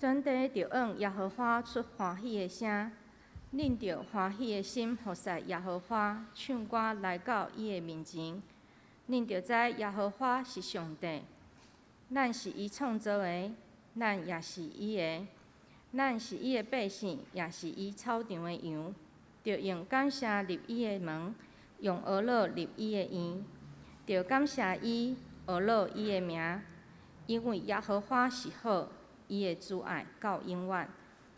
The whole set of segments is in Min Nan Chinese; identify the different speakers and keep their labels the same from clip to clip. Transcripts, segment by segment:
Speaker 1: 全地著向耶和華出歡喜的聲，恁著歡喜的心服侍耶和華，唱歌來到伊的面前。恁著知耶和華是上帝，咱是伊創造的，咱也是伊的，咱是伊的百姓，也是伊草場的羊。著用感謝入伊的門，用呵咾入伊的院，著感謝伊，呵咾伊的名，因為耶和華是好，伊的慈愛到永遠，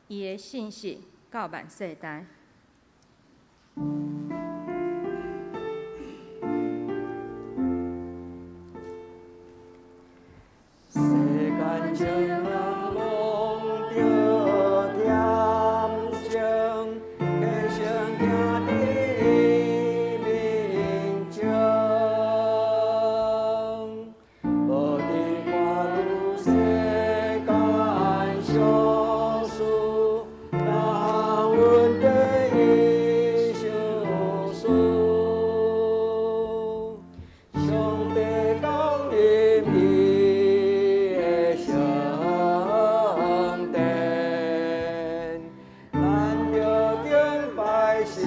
Speaker 1: 伊的信實到萬世代。
Speaker 2: 世間情人攏著恬靜，虔誠行佇伊面前，無佇看女世間小事，逐項問題伊相思。上帝降臨伊的聖殿，咱著敬拜心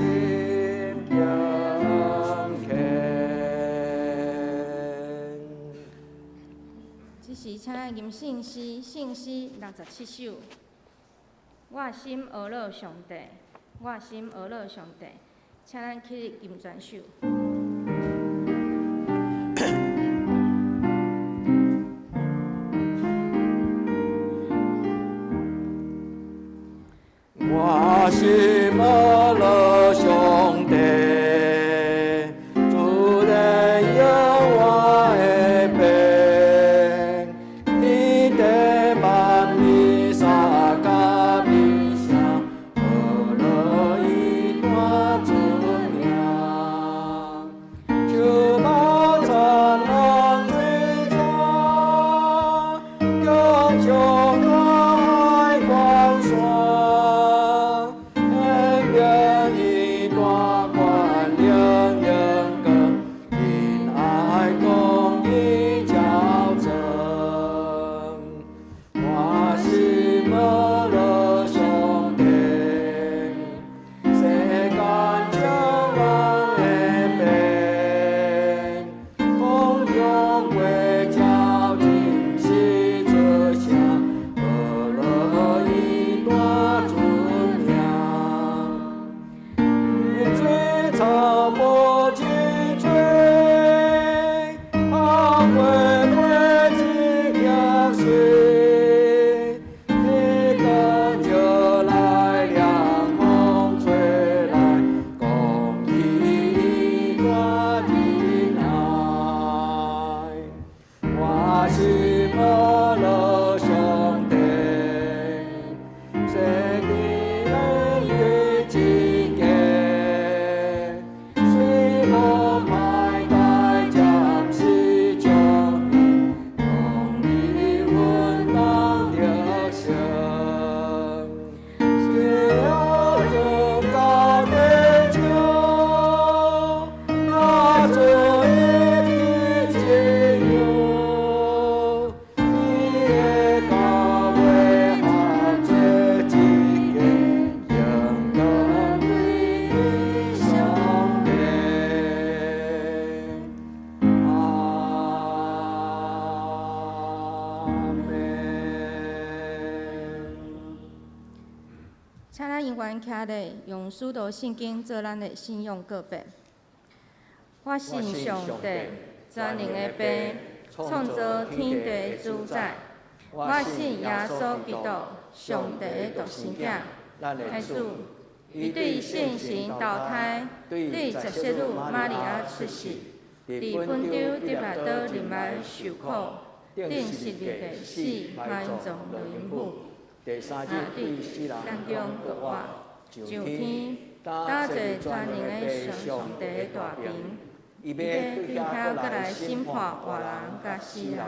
Speaker 2: 敬虔。
Speaker 1: 這時，請咱吟聖詩，聖詩67首。我心呵咾上帝，我心呵咾上帝，請咱起立吟全首。
Speaker 2: 我心呵咾上帝，主人有我的父，天地萬物三甲美聲，呵咾伊大尊名。樹木層塱水泉，強上大海關山，顯明伊大權能榮光，仁愛公義照真。我心呵咾上帝，世間眾人的父，空中飛鳥盡是出聲，呵咾伊大尊名。水草無一水，好過過一件水，天光就來涼風吹來，講起伊大仁愛。我心呵咾上帝，世地咱對一家，雖無歹代暫時將伊，同伊穩當得勝。天高地久，那做的自由，你的教會合做一家，榮光歸給上帝。阿們。
Speaker 1: 請咱永遠徛咧，用使徒信經做咱的信仰告白。我信上帝，全能的父，創造天地的主宰。我信耶穌基督，上帝的獨生囝，咱的主。伊對聖神投胎，對十色女瑪利亞出世，佇本丟彼拉多入來受苦，釘十字架死，埋葬落陰府。
Speaker 2: 第三日對死人
Speaker 1: 中復活，上天，搭坐全能的上帝的大爿，
Speaker 2: 伊
Speaker 1: 伊欲對遐閣來審判活人佮死人。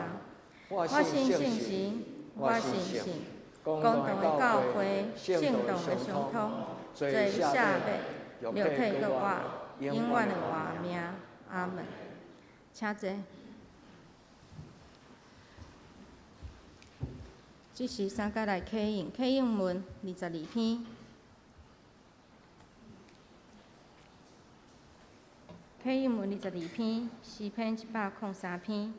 Speaker 1: 我信聖神，我信聖公同的教會，聖徒的相通，罪赦免，肉體復活，永遠的活命。阿門。請坐。這時三節來啟應，啟應文22篇。啟應文22篇，詩篇103篇。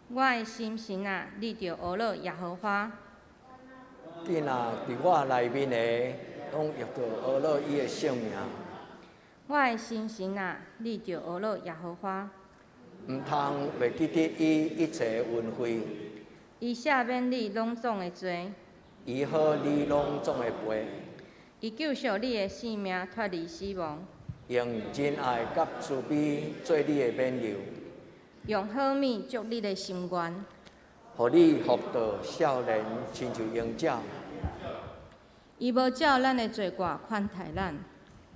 Speaker 1: 我的心神啊，你著呵咾耶和華。
Speaker 2: 囝仔佇我內面的，攏譯做呵咾伊的聖名。
Speaker 1: 我的心神啊，你著呵咾耶和華。
Speaker 2: 毋通袂記得伊一切恩惠。
Speaker 1: 伊赦免你攏總的罪。
Speaker 2: 醫好你攏總的病。
Speaker 1: 伊救贖你的性命脫離死亡。
Speaker 2: 用仁愛佮慈悲做你的勉勵。
Speaker 1: 用好物足你的心願。
Speaker 2: 予你復到少年，親像鷹鳥。
Speaker 1: 伊無照咱的罪過款待咱，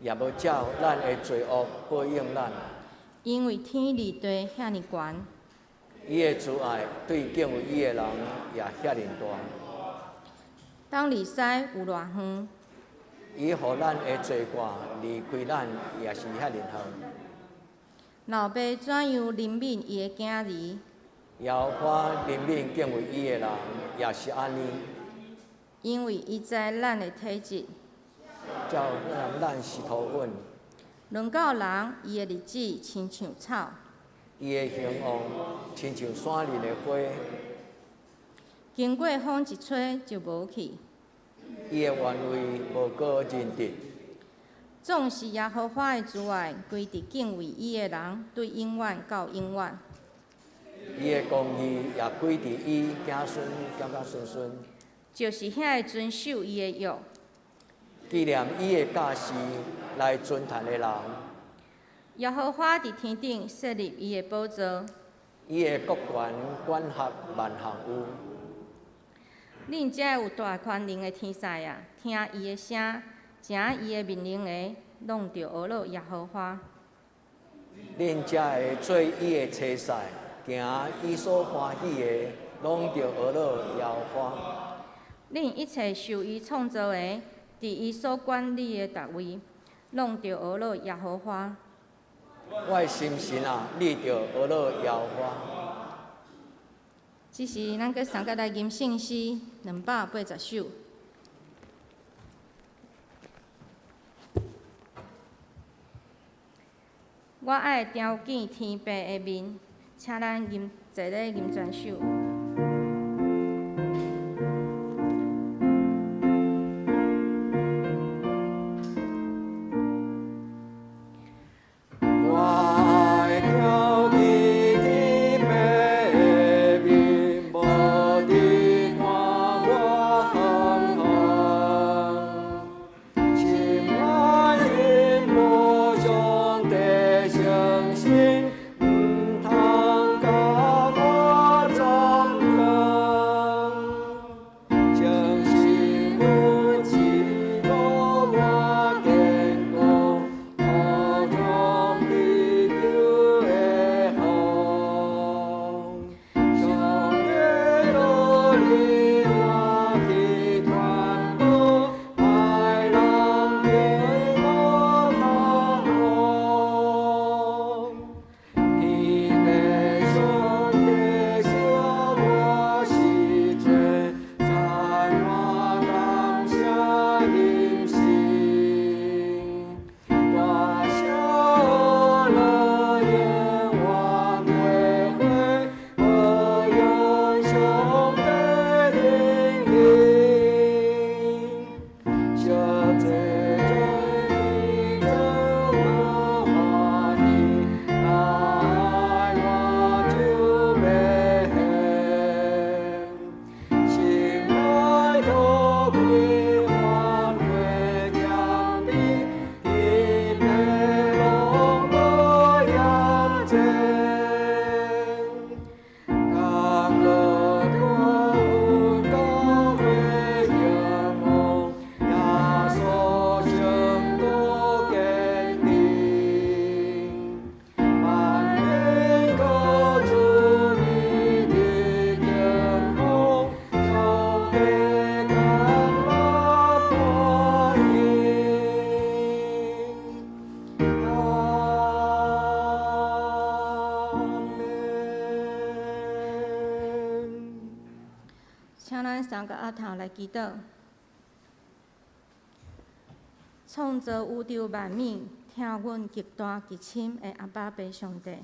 Speaker 2: 也無照咱的罪惡報應咱。
Speaker 1: 因為天離地遐爾懸，
Speaker 2: 伊的慈愛對敬畏伊的人也遐爾大。
Speaker 1: 東離西有偌遠？
Speaker 2: 伊予咱的罪過離開咱，也是遐爾遠。
Speaker 1: 老爸怎樣憐憫伊的囝兒？
Speaker 2: 耶和華憐憫敬畏伊的人，也是按呢。
Speaker 1: 因為伊知咱的體質。
Speaker 2: 照咱是塗粉。
Speaker 1: 論到人，伊的日子親像草。
Speaker 2: 伊的興旺親像山林的花。
Speaker 1: 經過風一吹就無去。
Speaker 2: 伊的原位無閣認得。
Speaker 1: 總是耶和華的慈愛歸佇敬畏伊的人，對永遠到永遠。
Speaker 2: 伊的公義也歸佇伊子孫兼佮孫孫。
Speaker 1: 就是遐个遵守伊的約。
Speaker 2: 紀念伊的教示來遵行的人。
Speaker 1: 耶和華佇天頂設立伊的寶座。
Speaker 2: 伊的國權管轄萬項有。
Speaker 1: 恁這有大權能的天使啊，聽伊的聲，成伊的命令的，攏著呵咾耶和華。
Speaker 2: 恁這个做伊的差使，行伊所歡喜的，攏著呵咾耶和華。
Speaker 1: 恁一切受伊創造的，佇伊所管理的逐位，攏著呵咾耶和華。
Speaker 2: 我的心神啊，你著呵咾耶和華。
Speaker 1: 這時，咱閣三節來吟聖詩280首。我愛朝見天父的面，請咱吟坐咧吟全首。
Speaker 2: 我愛朝見天父的面，無佇看我遠遠，心愛因無上帝誠實，毋通共我走。
Speaker 1: 佮阿頭來祈禱。創造宇宙萬物、疼阮極大極深的阿爸父上帝，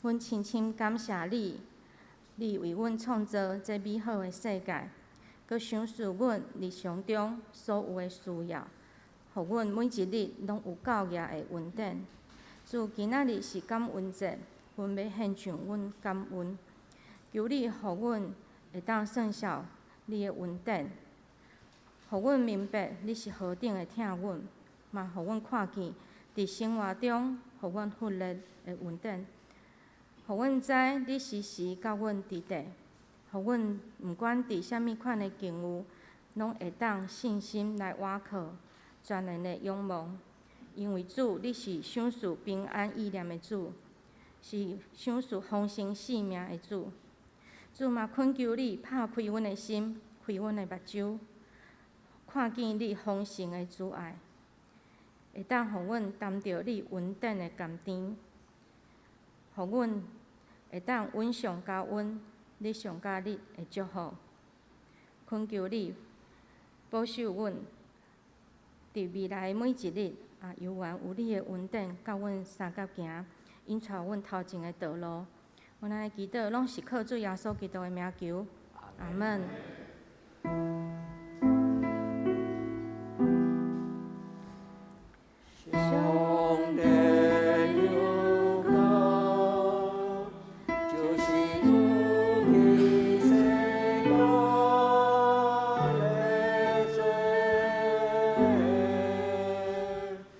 Speaker 1: 阮深深感謝你，你為阮創造這美好的世界，閣賞賜阮日常中所有的需要，予阮每一日攏有夠額的恩典。主，今仔日是感恩節，阮欲獻上阮感恩，求你予阮會當算數你的恩典，予阮明白你是何等的疼阮，嘛予阮看見佇生活中予阮訓練的恩典，予阮知你時時佮阮佇佇，予阮毋管佇啥物款的境遇，攏會當信心來倚靠，全然的仰望。因為主，你是賞賜平安意念的主，是賞賜豐盛性命的主。主嘛懇求你拍開阮的心，開阮的目睭，看見你豐盛的慈愛，會當予阮擔著你恩典的甘甜，予阮會當穩上加穩，日上加日的祝福。懇求你保守阮，佇未來的每一日，也猶原有你的恩典，佮阮相佮行，引帶阮頭前的道路。阮按呢祈禱，攏是靠主耶穌基督的名求。阿門。
Speaker 2: 上帝有國，就是主去世間的做，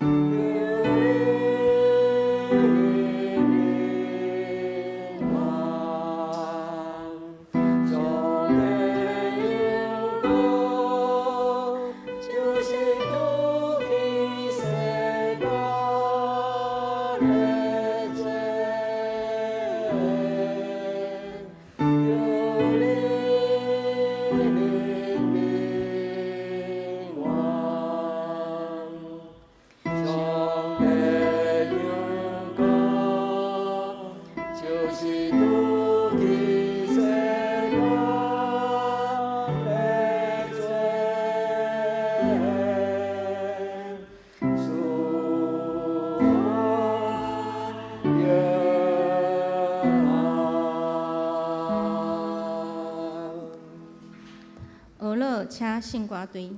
Speaker 2: 求你平安。上帝有國，就是主去世間的做，求你平安。上帝有國，就是主去世間的做，主耶和。
Speaker 1: 俄勒，請聖歌隊。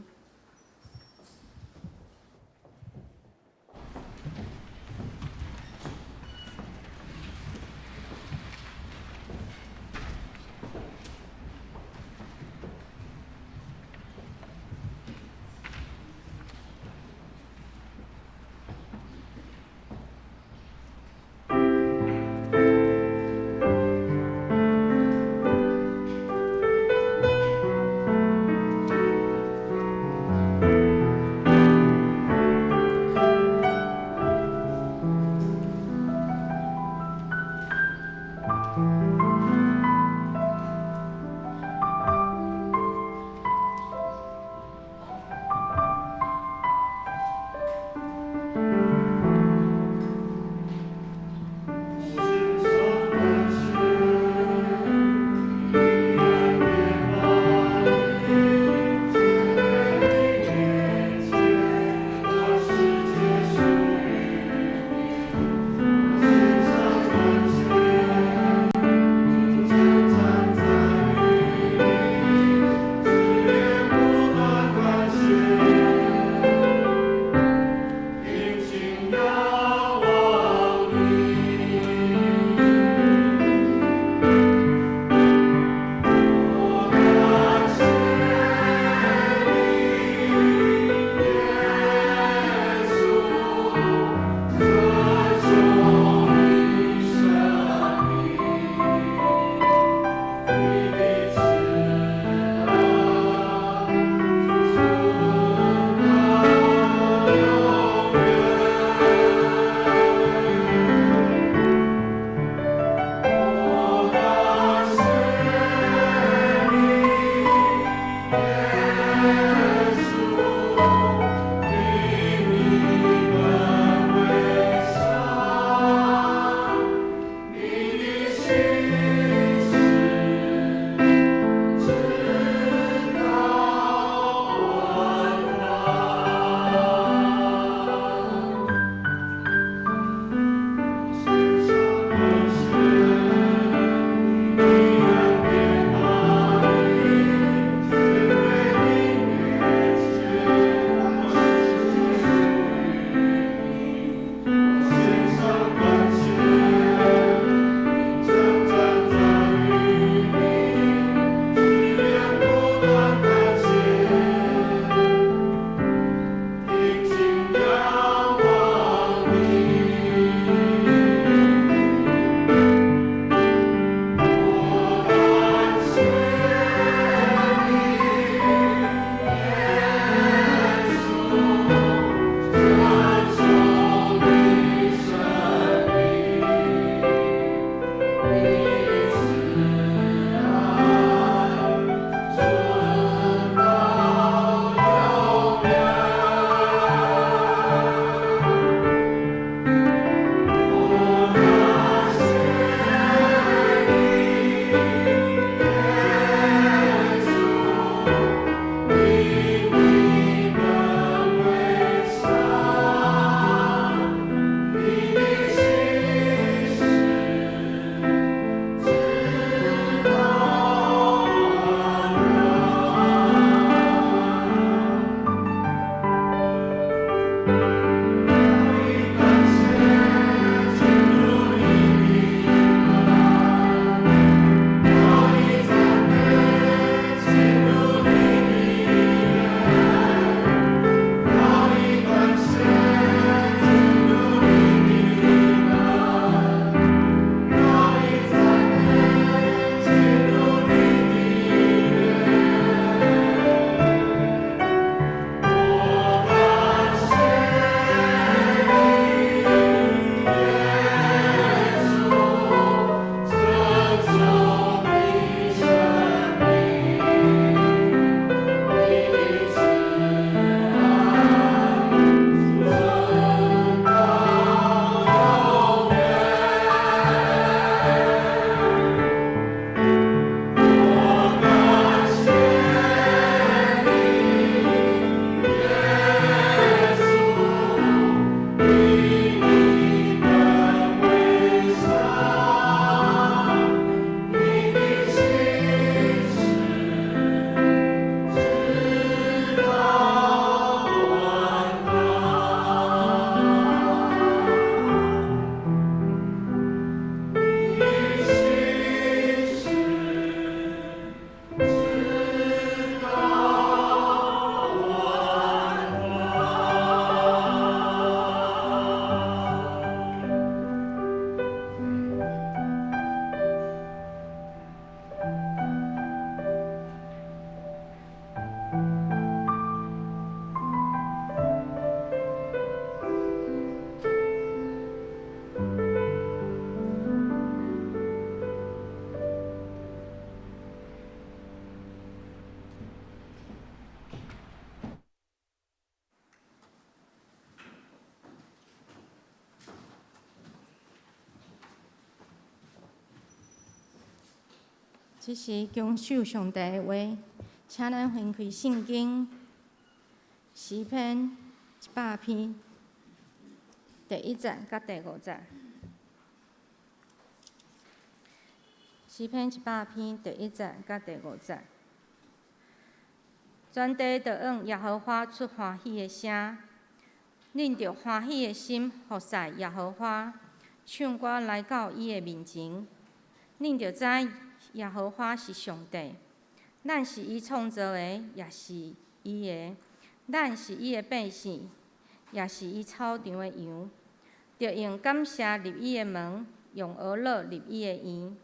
Speaker 1: 這是謹守上帝的話，請咱翻開聖經詩篇100篇第一節佮第五節。詩篇一百篇第一節佮第五節。全地著向耶和華出歡喜的聲，恁著歡喜的心服侍耶和華，唱歌來到伊的面前。恁著知耶和華是上帝，咱是伊創造的，也是伊的；咱是伊的百姓，也是伊草場的羊。著用感謝入伊的門，用歌樂入伊的院，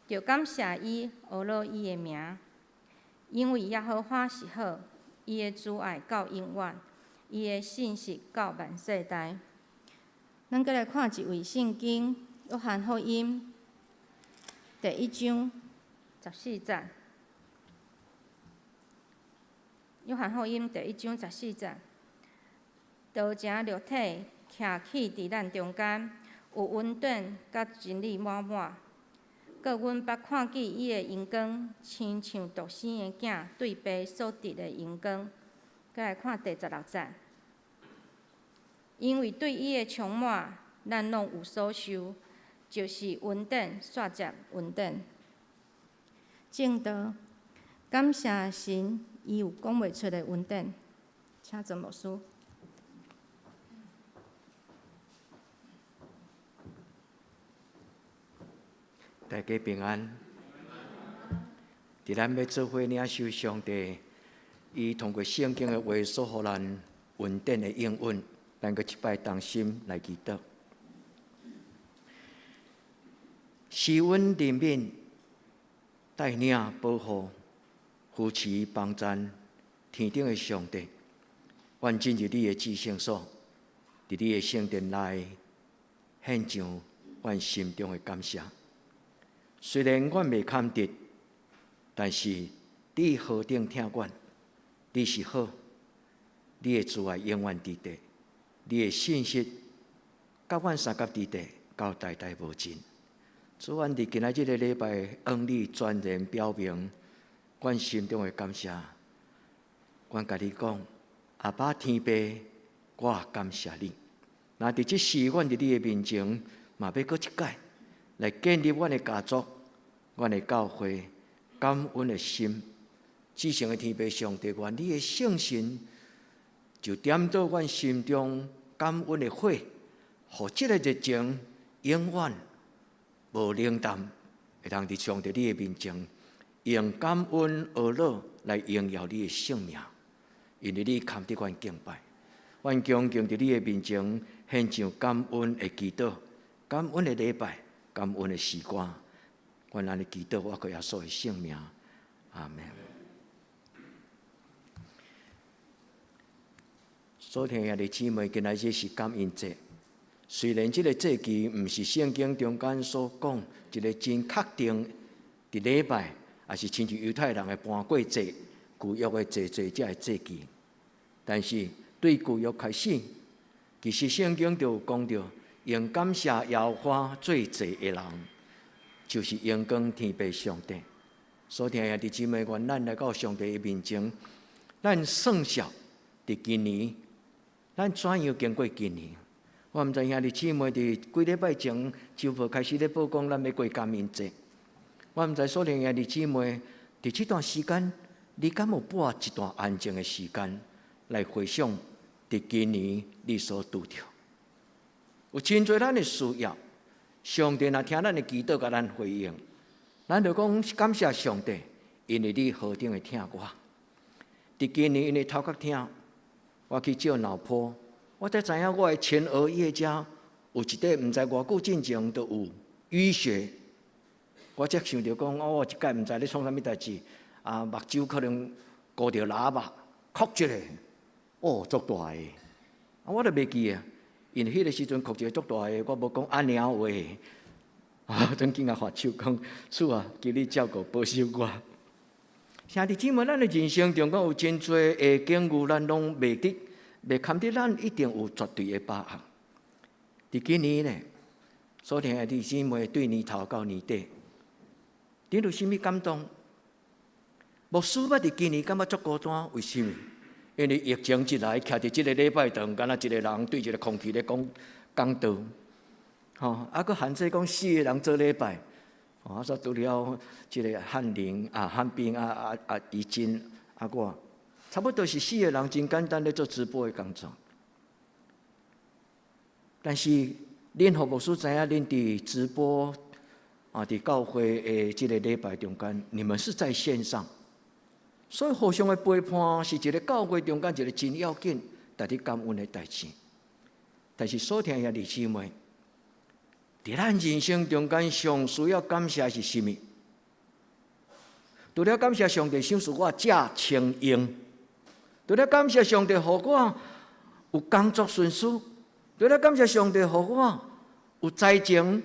Speaker 1: 著感謝伊，呵咾伊的名。因為耶和華是好，伊的慈愛到永遠，伊的信實到萬世代。咱閣來看一位聖經，約翰福音第一章十四節。約翰福音第一章十四節，道成肉體，徛起佇咱中間，有恩典佮真理滿滿。閣阮捌看見伊的榮光，親像獨生的囝對爸所得的榮光。閣來看第十六節，因為對伊的充滿，咱攏有所受，就是恩典煞接恩典。證道，感謝神，伊有講袂出的恩典。請曾牧師。
Speaker 2: 大家平安。佇咱欲做伙領受上帝，伊通過聖經的話所予咱恩典的應允，咱閣一擺同心來祈禱。施恩憐憫、帶領保護、扶持幫贊天頂的上帝，阮進入你的至聖所，佇你的聖殿內獻上阮心中的感謝。雖然阮袂堪得，但是你何等疼阮，你是好，你的慈愛永遠佇地，你的信實佮阮相佮佇地，到代代無盡。主，阮佇今仔日這個禮拜，向你全然表明阮心中的感謝。阮共你講，阿爸天父，我感謝你。若佇這時，阮佇你的面前，嘛欲閣一擺來建立阮的家族、阮的教會感恩的心。至聖的天父上帝，願你的聖神就點著阮心中感恩的火，予這个熱情永遠無冷淡，會當佇上帝你的面前，用感恩呵咾來榮耀你的聖名，因為你堪得阮敬拜，阮恭敬佇你的面前獻上感恩的祈禱、感恩的禮拜、感恩的詩歌。阮按呢祈禱，我靠耶穌的聖名，阿們。所聽兄弟姊妹，今仔日是感恩節。雖然這个節期毋是聖經中間所講一个真確定佇禮拜，抑是親像猶太人的盤過節、舊約的節節這个節期，但是對舊約開始，其實聖經就有講著，用感謝耶和華做祭的人，就是榮光天父上帝。所聽兄弟姊妹，願咱來到上帝的面前，咱算數佇今年，咱怎樣經過今年？我毋知兄弟姊妹佇幾禮拜前就開始咧報講，咱欲過感恩節。我毋知所聽兄弟姊妹佇這段時間，你敢有撥一段安靜的時間來回想佇今年你所拄著？有真濟咱的需要，上帝若聽咱的祈禱，共咱回應，咱就講感謝上帝，因為你何等的疼我。佇今年因為頭殼疼，我去照腦波，我才知影我的前額葉遮有一塊，毋知偌久進前就有淤血。我才想著講，哦，我這擺毋知咧創啥物代誌，啊，目睭可能糊著喇叭，哭一个，哦，足大个，啊，我都袂記啊，因為彼个時陣哭一个足大个，我無講按呢話，啊，陣緊仔發手講，主啊，求你照顧保守我。兄弟姊妹，咱的人生中間有真濟的境遇，咱攏袂得，袂堪得，咱一定有絕對的把握。佇今年呢，所聽兄弟姊妹對年頭到年底，你有啥物感動？牧師捌佇今年感覺足孤單，為啥物？因為疫情一來，徛佇這個禮拜堂，敢若一個人對一個空氣咧講講道，吼，啊，閣限制講四個人做禮拜，啊，煞除了這個漢林啊、漢斌啊、啊啊怡珍啊我，差不多是四個人，真簡單咧做直播的工作。但是，恁予牧師知影，恁佇直播啊，佇教會的這個禮拜中間，你們是在線上。所以互相的陪伴是一個教會中間一個真要緊、值得感恩的代誌。但是所聽兄弟姊妹，佇咱人生中間上需要感謝是啥物？除了感謝上帝賞賜我遮聰穎，除了感謝上帝予我有工作順遂，除了感謝上帝予我有才情，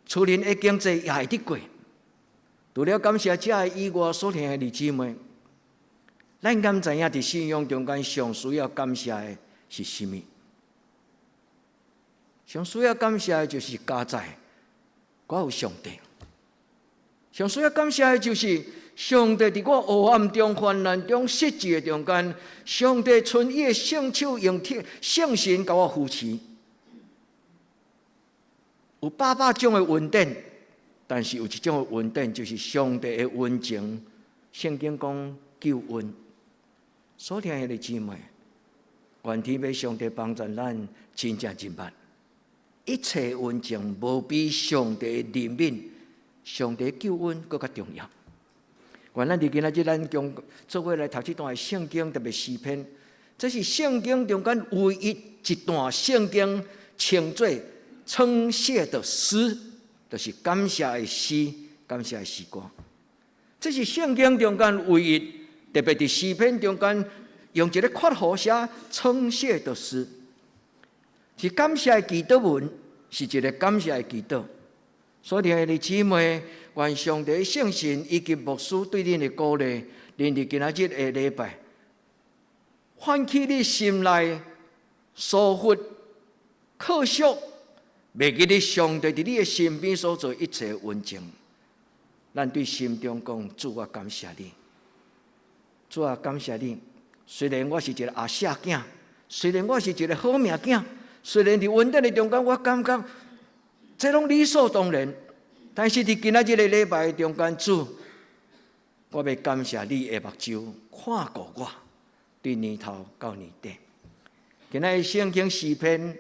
Speaker 2: 厝裡的經濟也會得過。除了感謝這个以外，所聽兄弟姊妹，咱敢知影佇信仰中間上需要感謝的是啥物？上需要感謝的就是佳哉，我有上帝。上需要感謝的就是上帝佇我黑暗中、患難中、失志的中間，上帝伸伊的聖手用天聖神共我扶持。有百百種的恩典，但是有一種的恩典就是上帝的恩情。聖經講救恩。所聽兄弟姊妹，願天父上帝幫助咱真正明白，一切恩情無比上帝的憐憫、上帝救恩閣較重要。願咱佇今仔日咱將做伙來讀這段聖經，特別詩篇，這是聖經中間唯一一段聖經稱做稱謝的詩，就是感謝的詩、感謝的詩歌。這是聖經中間唯一，特別佇詩篇中間用一個括號寫稱謝的詩，是感謝的祈禱文，是一個感謝的祈禱。所以，兄弟姊妹，願上帝聖神以及牧師對恁的鼓勵，恁佇今仔日的禮拜，喚起你心內疏忽、可惜，袂記得上帝佇你的身邊所做一切恩情。咱對心中講：主，我感謝你。主啊，感謝你。雖然我是一個阿舍囝，雖然我是一個好命囝，雖然佇恩典的中間，我感覺這攏理所當然。但是佇今仔日個禮拜中間，主，我欲感謝你的目睭看顧我，對年頭到年底。今仔日聖經詩篇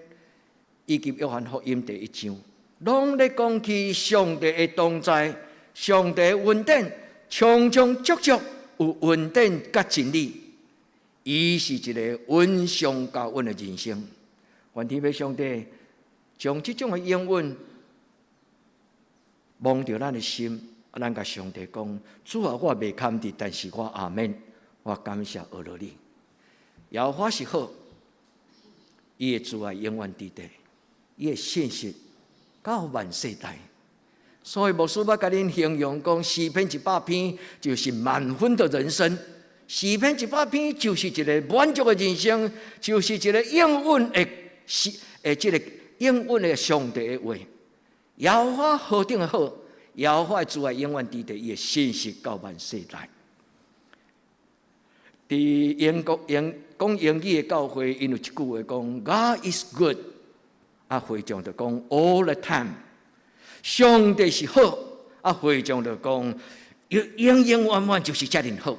Speaker 2: 以及約翰福音第一章，攏咧講起上帝的同在，上帝的恩典，充充足足有恩典佮真理。伊是一個恩上加恩的人生。願天父上帝將這種的應允摸著咱的心，咱共上帝講：主啊，我袂堪得，但是我阿們，我感謝阿羅你。耶和華是好，伊的慈愛永遠佇地，伊的信實到萬世代。所以牧師欲共恁形容講，詩篇一百篇就是滿分的人生。詩篇一百篇就是一個滿足的人生，就是一個應允的是，這個應允的上帝的話。耶和華何等的好，耶和華的慈愛永遠佇地，伊的信實到萬世代。佇英國英講英語的教會，𪜶有一句話講：God is good。啊，會眾就講 All the time。上帝是好，啊，會眾就講永永遠遠就是遮爾好。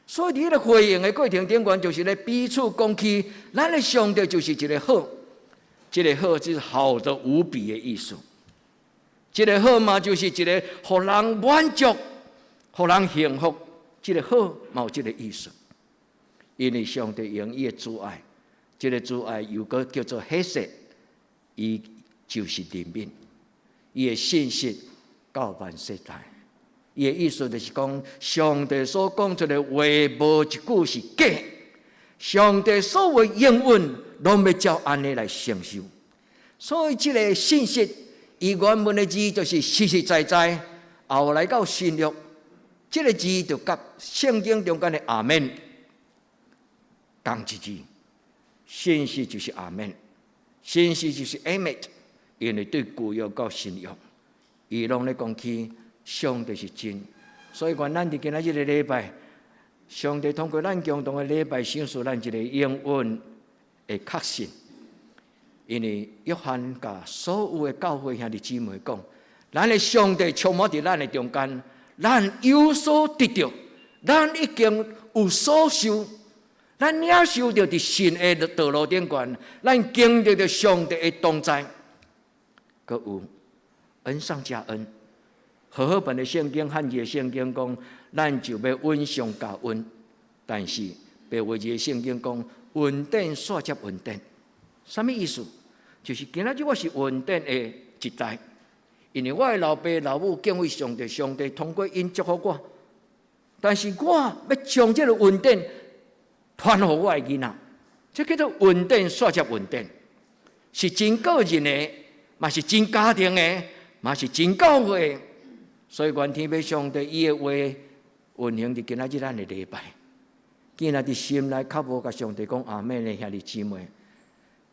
Speaker 2: 所以佇彼個回應的過程頂懸，就是咧彼此講起，咱的上帝就是一個好，這個好就是好的無比的意思。這個好嘛，就是一個予人滿足、予人幸福，這個好嘛有這個意思。因為上帝用伊的慈愛，這個慈愛又閣叫做彼世，伊就是憐憫，伊的信實到萬世代。伊的意思就是講，上帝所講出的話，無一句是假。上帝所有應允，攏欲照按呢來成就。所以，這個信實，伊原文的字就是實實在在。後來到新約，這個字就佮聖經中間的阿們仝一字。信實就是阿們，信實就是 Amen。因為對舊約到新約，伊攏咧講起上帝是真，所以願咱佇今仔日个禮拜，上帝通過咱共同的禮拜，賞賜咱一個永遠的確信。因為約翰共所有的教會兄弟姊妹講，咱的上帝充滿佇咱的中間，咱有所得著，咱已經有所受，咱領受著佇神的道路頂懸，咱經歷著上帝的同在，閣有恩上加恩。和合本的聖經、漢字的聖經講，咱就欲恩上加恩，但是白話字的聖經講，恩典煞接恩典，啥物意思？就是今仔日我是恩典的一代，因為我的老爸老母敬畏上帝，上帝通過𪜶祝福我，但是我欲將這个恩典傳予我的囡仔，這叫做恩典煞接恩典，是真個人的，嘛是真家庭的，嘛是真教會的。所以，願天父上帝伊的話運行佇今仔日咱的禮拜，今仔佇心內較無共上帝講阿們的兄弟姊妹，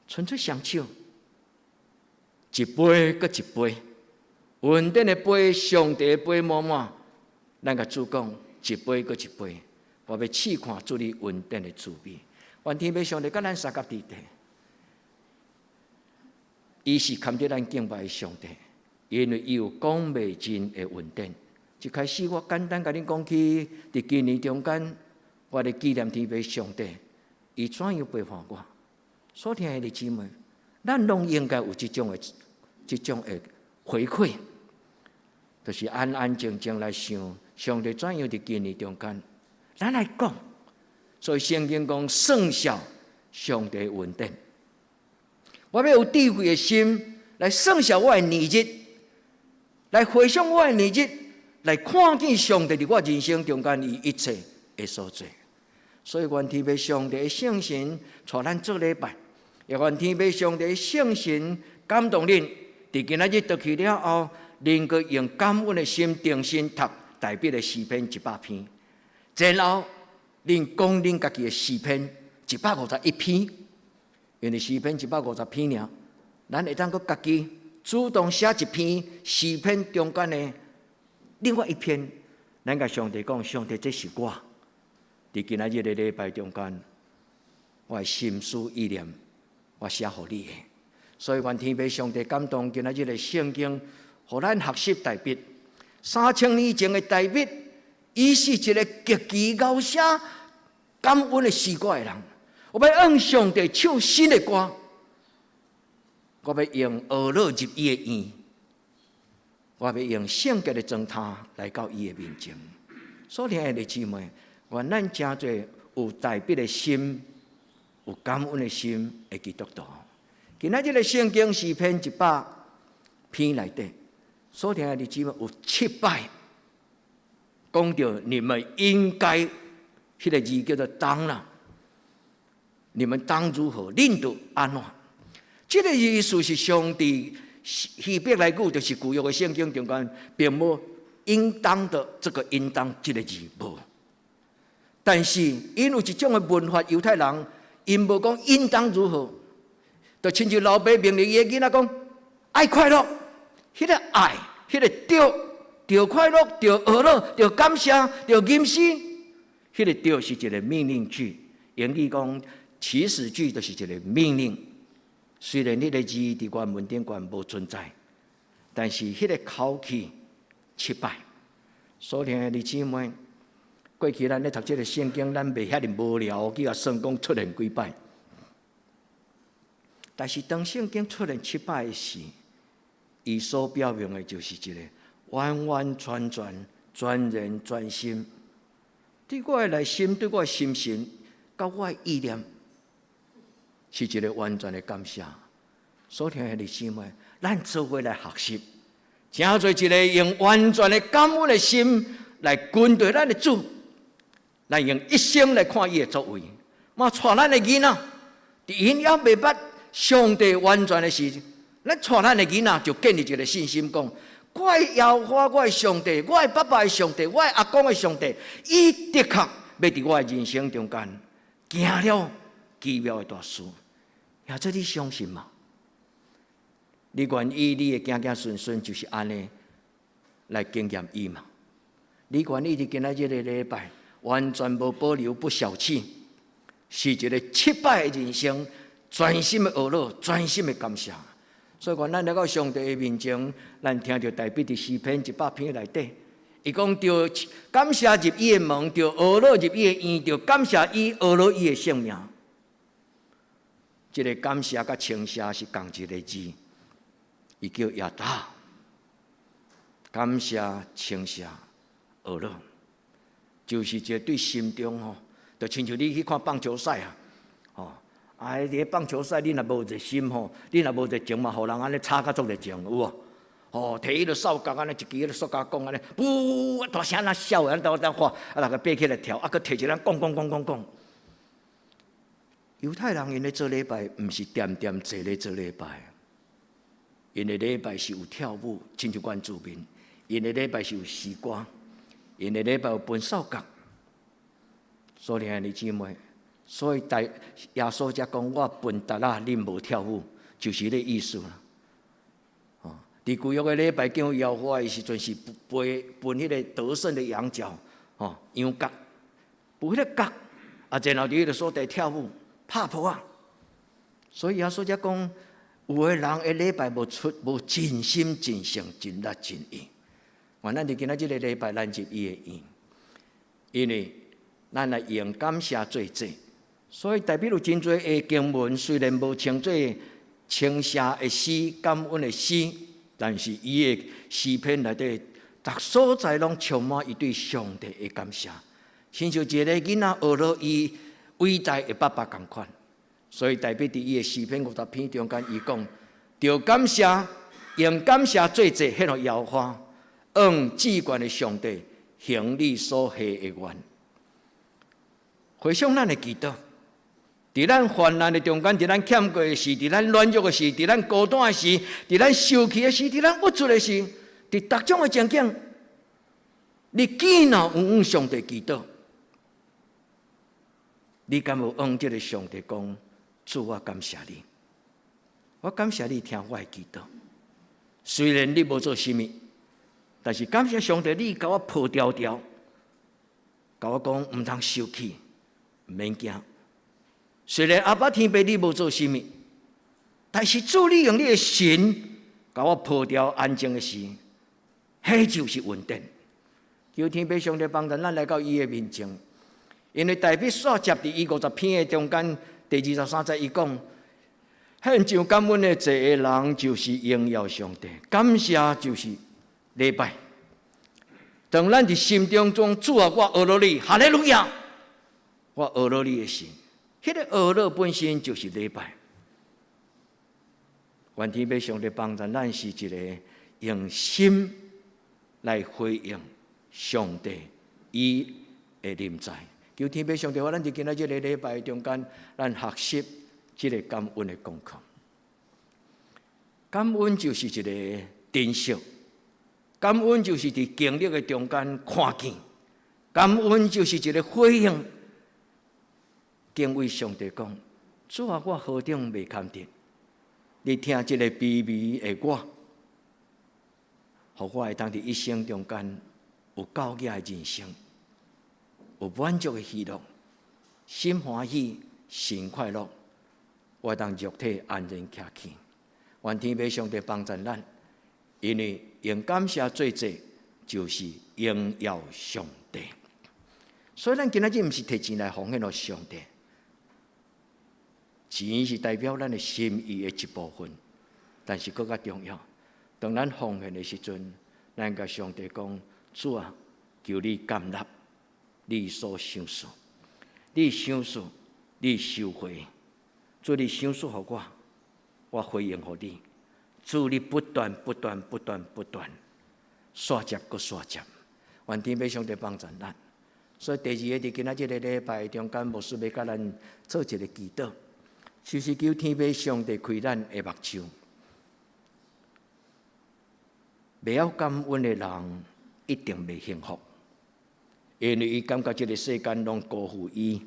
Speaker 2: 伸出雙手，一杯閣一杯，恩典的杯，上帝的杯滿滿，咱共主講一杯閣一杯，我欲試看主你恩典的滋味。願天父上帝佮咱相佮佇佇，伊是堪得咱敬拜的上帝。因為伊有講袂盡的恩典。一開始我簡單共恁講起，佇今年中間，我咧紀念天父上帝，伊怎樣陪伴我。所親愛的姊妹，咱攏應該有這種的回饋，就是安安靜靜來想上帝怎樣佇今年中間，咱來講。所以聖經講算數上帝恩典，我欲有智慧的心來算數我的年日，來回想我的年日，來看見上帝佇我人生中間伊一切的所做。所以願天父上帝的聖神帶咱做禮拜，也願天父上帝的聖神感動恁，佇今仔日倒去了後，能夠用感恩的心重新讀大衛的詩篇100篇，然後恁講恁家己的詩篇151篇，因為詩篇150篇爾，咱會當閣家己主動寫一篇詩篇中間的另外一篇，咱共上帝講，上帝這是我佇今仔日的禮拜中間，我的心思意念，我寫予你的。所以願天父上帝感動今仔日的聖經，予咱學習大衛。3000年前的大衛，伊是一個極其𠢕寫感恩的詩歌的人。我欲向上帝唱新的歌，我欲用樂入伊的院，我欲用聖潔的裝屐來到伊的面前。所親愛的姊妹，願咱成做有大衛的心、有感恩的心的基督徒。今仔日的聖經詩篇100篇內底，所親愛的姊妹有七擺講著你們應該，彼个字叫做當啦。你們當如何？恁著按怎？這个意思是上帝希伯來語，就是舊約的聖經中間，並無應當的這個應當這个字無。但是𪜶有一種的文化，猶太人𪜶無講應當如何，就親像老爸命令伊的囡仔講愛快樂，彼个愛，彼个著，著快樂，著娛樂，著感謝，著吟詩，彼个著是一个命令句。英語講祈使句就是一個命令。雖然彼个字佇原文頂懸無存在，但是彼个口氣七擺。所親愛的姊妹，過去咱咧讀這个聖經，咱袂遐爾無聊，去共算講出現幾擺。但是當聖經出現七擺時，伊所表明的就是一个完完全全、全人全心，對我的內心、對我的心神、佮我的意念，是一个完全的感謝。所親愛的姊妹，咱做伙來學習，成做一个用完全的感恩的心來跟隨咱的主，來用一生來看伊的作為，嘛帶咱的囡仔，佇𪜶猶未捌上帝完全的時，咱帶咱的囡仔就建立一個信心，講我的耶和華，我的上帝，我的爸爸的上帝，我的阿公的上帝，伊的確欲佇我的人生中間行了奇妙的大事。也這你相信嗎？你願意你的囝囝孫孫就是按呢來經驗伊嗎？你願意佇今仔這个禮拜完全無保留、不小氣，是一个七擺的人生，全心的呵咾，全心的感謝。所以講，咱來到上帝的面前，咱聽著大衛佇詩篇100篇內底，伊講著感謝入伊的門，著呵咾入伊的院，著感謝伊，呵咾伊的聖名。這个感謝佮稱謝是仝一个字，伊叫亞達。感謝、稱謝、呵咾，就是一个對心中吼，就親像你去看棒球賽啊，吼，啊，佇咧棒球賽，你若無熱心吼，你若無熱情嘛，予人按呢炒甲足熱情，有無？吼，提彼个哨角按呢，一支彼个塑膠管按呢，噗，大聲若痟的，按呢按看，啊，逐个爬起來跳，啊，閣提一个人講講講講講。猶太人𪜶咧做禮拜，毋是恬恬坐咧做禮拜，𪜶的禮拜是有跳舞，親像原住民；𪜶的禮拜是有詩歌，𪜶的禮拜有吹哨角。所以兄弟姊妹，所以大耶穌才講我分笛仔，恁無跳舞，就是彼個意思啦。哦，佇舊約的禮拜敬耶和華的時陣是吹吹彼個得勝的羊角，吼，羊角，吹彼個角，啊，然後佇彼個所在跳舞。拍噗仔，所以耶穌才講，有的人的禮拜無出無盡心盡性盡力盡意。願咱佇今仔這个禮拜，咱入伊的院，因為咱來用感謝做祭，所以代表有真濟的經文，雖然無稱做稱謝的詩、感恩的詩，但是伊的詩篇內底，逐所在攏充滿伊對上帝的感謝，親像一個囡仔學了伊偉大的爸爸仝款，所以大衛佇伊的詩篇50篇中間，伊講：著感謝，用感謝做祭獻予耶和華，向至懸的上帝行你所許的願。回想咱的祈禱，佇咱患難的中間，佇咱欠過的時，佇咱軟弱的時，佇咱孤單的時，佇咱受氣的時，佇咱鬱卒的時，佇逐種的情景，你見若有向上帝祈禱，你敢有向這个上帝講：主，我感謝你，我感謝你聽我的祈禱。雖然你無做啥物，但是感謝上帝，你共我抱牢牢，共我講毋通受氣，毋免驚。雖然阿爸天父你無做啥物，但是主你用你的神共我抱牢安靜的時，彼就是穩定。求天父上帝幫助咱來到伊的面前。因為大衛煞接佇伊50篇的中間第23節，伊講：獻上感恩的祭的人，就是榮耀上帝；感謝就是禮拜。當咱佇心中中主啊，我呵咾你，哈利路亞！我呵咾你的時，彼个呵咾本身就是禮拜。願天父上帝幫助咱，是一个用心來回應上帝伊的臨在。求天父上帝，予咱佇今仔這个禮拜中間，咱學習這个感恩的功課。感恩就是一个珍惜，感恩就是佇經歷的中間看見，感恩就是一个回應。敬畏上帝講：主啊，我何等袂堪得！你聽這个卑微的我，予我會當佇一生中間有夠額的人生。有滿足的喜樂，心歡喜，神快樂，我當肉體安然徛起。願天父上帝幫助咱，因為用感謝做祭，就是榮耀上帝。所以咱今仔日毋是提錢來奉獻予上帝，錢是代表咱的心意的一部分，但是閣較重要。當咱奉獻的時陣，咱共上帝講：主啊，求你接納你所賞賜，你賞賜，你收回，主你賞賜予我，我回應予你。主你不斷、不斷、不斷、不斷，煞接閣煞接，願天父上帝幫助咱。所以第二个，佇今仔這个禮拜中間，牧師欲共咱做一个祈禱，就是求天父上帝開咱的目睭。袂曉感恩的人，一定袂幸福。因為伊感覺這个世間攏辜負伊。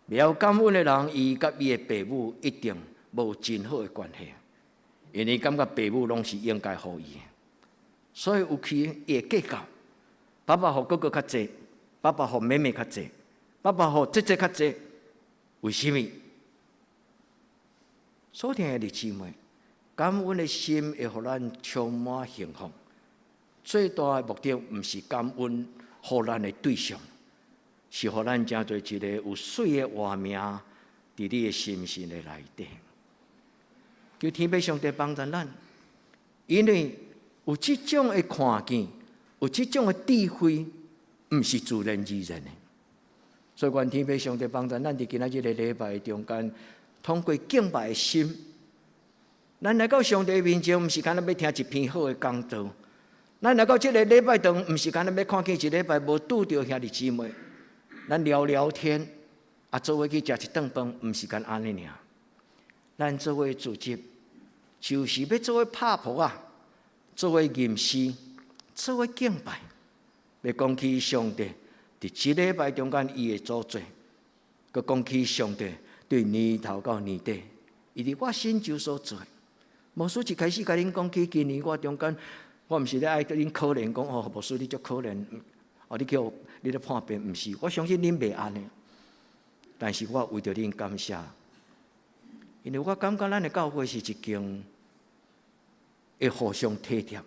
Speaker 2: 袂曉感恩的人，伊佮伊的父母一定無真好的關係，因為感覺父母攏是應該予伊的，所以有時伊會計較。爸爸予哥哥較濟，爸爸予妹妹較濟，爸爸予姐姐較濟，為啥物？所聽的弟姊妹，感恩的心會予咱充滿幸福。最大的目的毋是感恩予咱的對象，是予咱成做一個有媠的畫面，佇你的心神的內底。求天父上帝幫助咱，因為有這種的看見，有這種的智慧，毋是自然而然的。所以，願天父上帝幫助咱，佇今仔日這個禮拜中間，通過敬拜的心，咱來到上帝面前，毋是干焦欲聽一篇好的講道。咱來到這個禮拜堂，毋是干焦欲看見一禮拜無拄著兄弟姊妹，咱聊聊天，啊，做伙去食一頓飯，毋是干焦按呢爾。咱做伙聚集，就是欲做伙拍噗仔，做伙吟詩，做伙敬拜，欲講起上帝佇這禮拜中間伊的所做，閣講起上帝對年頭到年底，伊佇我身上所做。牧師一開始共恁講起，今年我中間，我毋是咧愛恁可憐，講哦，牧師你足可憐，哦，你叫你咧破病，毋是，我相信恁袂按呢。但是我為著恁感謝，因為我感覺咱的教會是一間會互相體貼、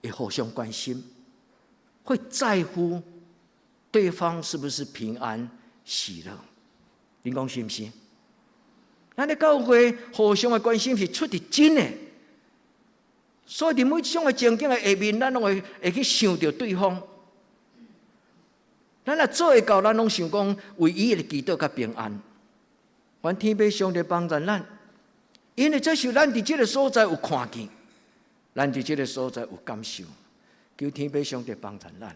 Speaker 2: 會互相關心、會在乎對方是不是平安喜樂。恁講是毋是？咱的教會互相的關心是出佇真的。所以佇每一種的情景的下面，咱攏會會去想著對方。咱若做會到，咱攏想講為伊的祈禱佮平安。願天父上帝幫助咱，因為這是咱佇這個所在有看見，咱佇這個所在有感受。求天父上帝幫助咱。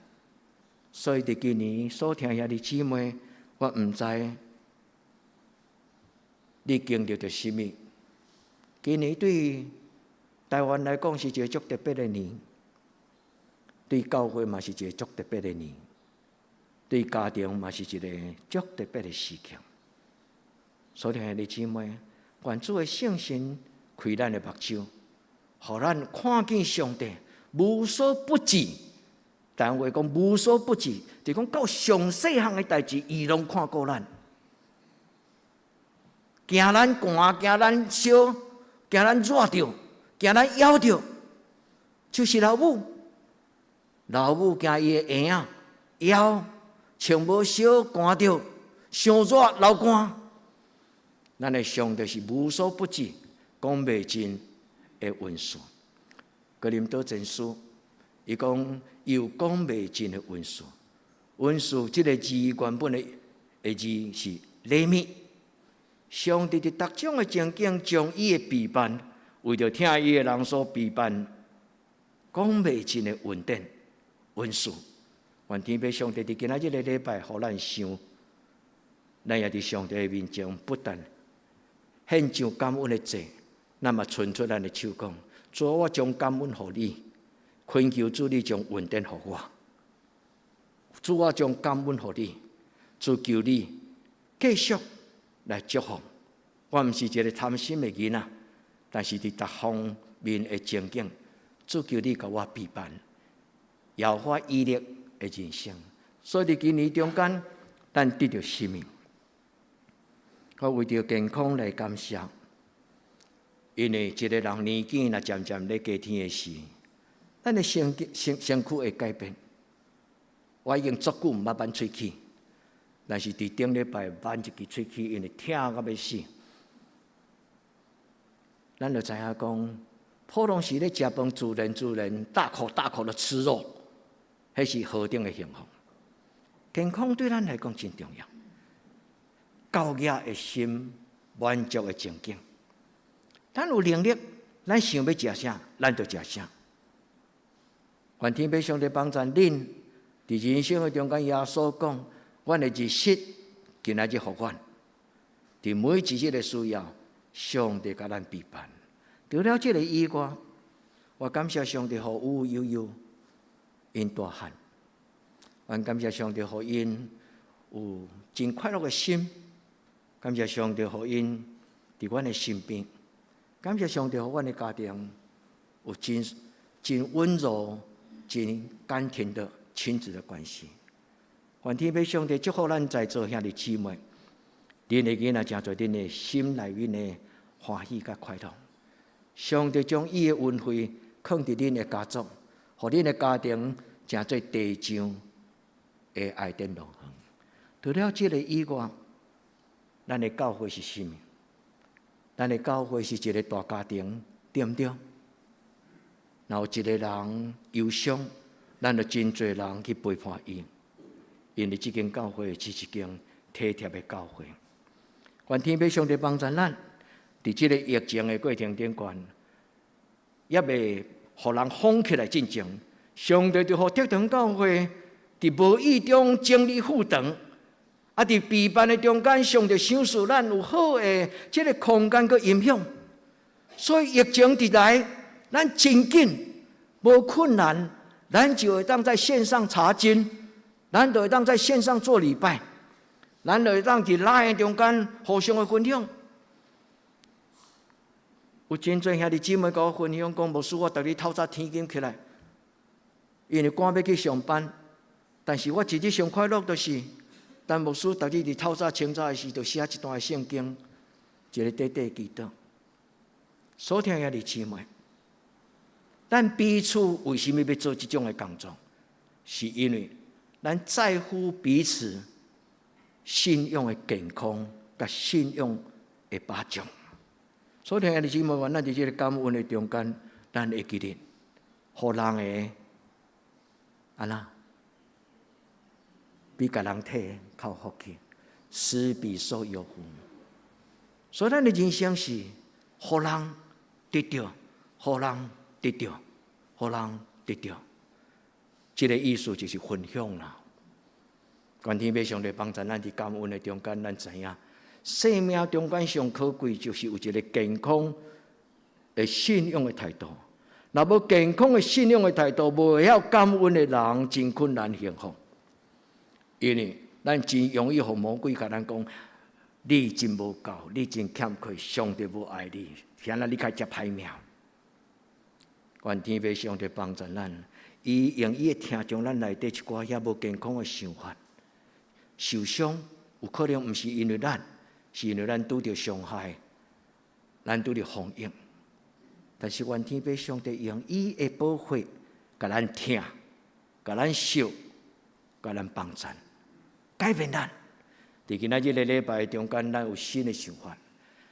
Speaker 2: 所以佇今年所聽兄弟姊妹，我毋知你經歷著啥物。今年對台灣來講是一個足特別的年，對教會嘛是一個足特別的年，對家庭嘛是一個足特別的時刻。所以兄弟姊妹，願主的聖神開咱的目睭，予咱看見上帝無所不知。台灣話講無所不知，就講到上細項的代誌，伊攏看顧咱。驚咱寒，驚咱燒，驚咱熱著，驚咱枵著，就是老母。老母驚伊的嬰仔枵，穿無少，寒著，傷熱流汗。咱的上帝是無所不知、講袂盡的恩賜。哥林多前書，伊講有講袂盡的恩賜。恩賜這個字原本的的字是禮物。上帝佇逐種的情景，將伊的備辦，為著疼伊的人所備辦，講袂盡的恩典、恩賜。願天父上帝佇今仔日這個禮拜，予咱想，咱也佇上帝的面前不但獻上感恩的祭，咱嘛伸出咱的手講：主，我將感恩予你，懇求主你將恩典予我。主，我將感恩予你，主求你繼續來祝福。我毋是一個貪心的囡仔，但是佇逐方面的情景，主求你共我備辦，耶和華以勒的人生。所以佇今年中間，咱得著啥物？我為著健康來感謝，因為一個人年紀若漸漸咧加添的時，咱的身身身軀會改變。我已經足久毋捌挽喙齒，但是佇頂禮拜挽一支喙齒，因為疼甲欲死。咱就知影講，普通時咧食飯，自然自然大口大口的吃肉，彼是何等的幸福。健康對咱來講真重要。高額的心，滿足的情景。咱有能力，咱想欲食啥，咱就食啥。願天父上帝幫助恁，佇人生的中間，耶穌講，阮的日食今仔日予阮，佇每一日的需要，上帝共咱備辦。除了這個以外，我感謝上帝予有悠悠𪜶大漢，我感謝上帝予𪜶有真快樂的心，感謝上帝予𪜶佇阮的身邊，感謝上帝予阮的家庭有真真溫柔、真感情的親子的關係。願天父上帝祝福咱在座兄弟姊妹，恁的囡仔成做恁的心內面的歡喜佮快樂。上帝將伊的恩惠囥佇恁的家族，予恁的家庭成做地上的愛甸樂園。除了這個以外，咱的教會是啥物？咱的教會是一個大家庭，對毋對？若有一個人憂傷，咱就真濟人去陪伴伊，因為這間教會是一間體貼的教會。願天父上帝幫助咱，佇這個疫情的過程頂懸，猶未予人封起來進前，上帝就予德堂教會佇無意中整理副堂，啊！佇備辦的中間，上帝賞賜咱有好的這個空間佮音響，所以疫情一來，咱真緊無困難，咱就會當在線上查經，咱就會當在線上做禮拜，咱就會當佇 LINE 中間互相的分享。有真濟兄弟姊妹共我分享講，牧師，我逐日透早天間起來，因為趕欲去上班，但是我一日上快樂就是，當牧師逐日佇透早清早的時，就寫一段聖經，一個短短祈禱。所聽兄弟姊妹，咱彼此為啥物欲做這種的工作？是因為咱在乎彼此信仰的健康，佮信仰的保障。所以兄弟姊妹，咱佇這個感恩的中間，咱會記得，予人的按怎比共人提較有福氣，施比受有福。所以咱的人生是予人得著，予人得著，予人得著。這個意思就是分享啦。願天父上帝幫助咱佇感恩的中間，咱知影生命中間上可貴就是有一個健康的信仰的態度。若無健康的信仰的態度，無會曉感恩的人，真困難幸福。因為咱真容易予魔鬼共咱講，你真無夠，你真欠缺，上帝無愛你，現在你較才歹命。願天父上帝幫助咱，伊用伊的疼將咱內底一寡遐無健康的想法，受傷有可能毋是因為咱，是因為咱拄著傷害，咱拄著風雨。但是願天父上帝用伊的寶血，共咱疼，共咱惜，共咱幫助，改變咱。佇今仔日個禮拜中間，咱有新的想法。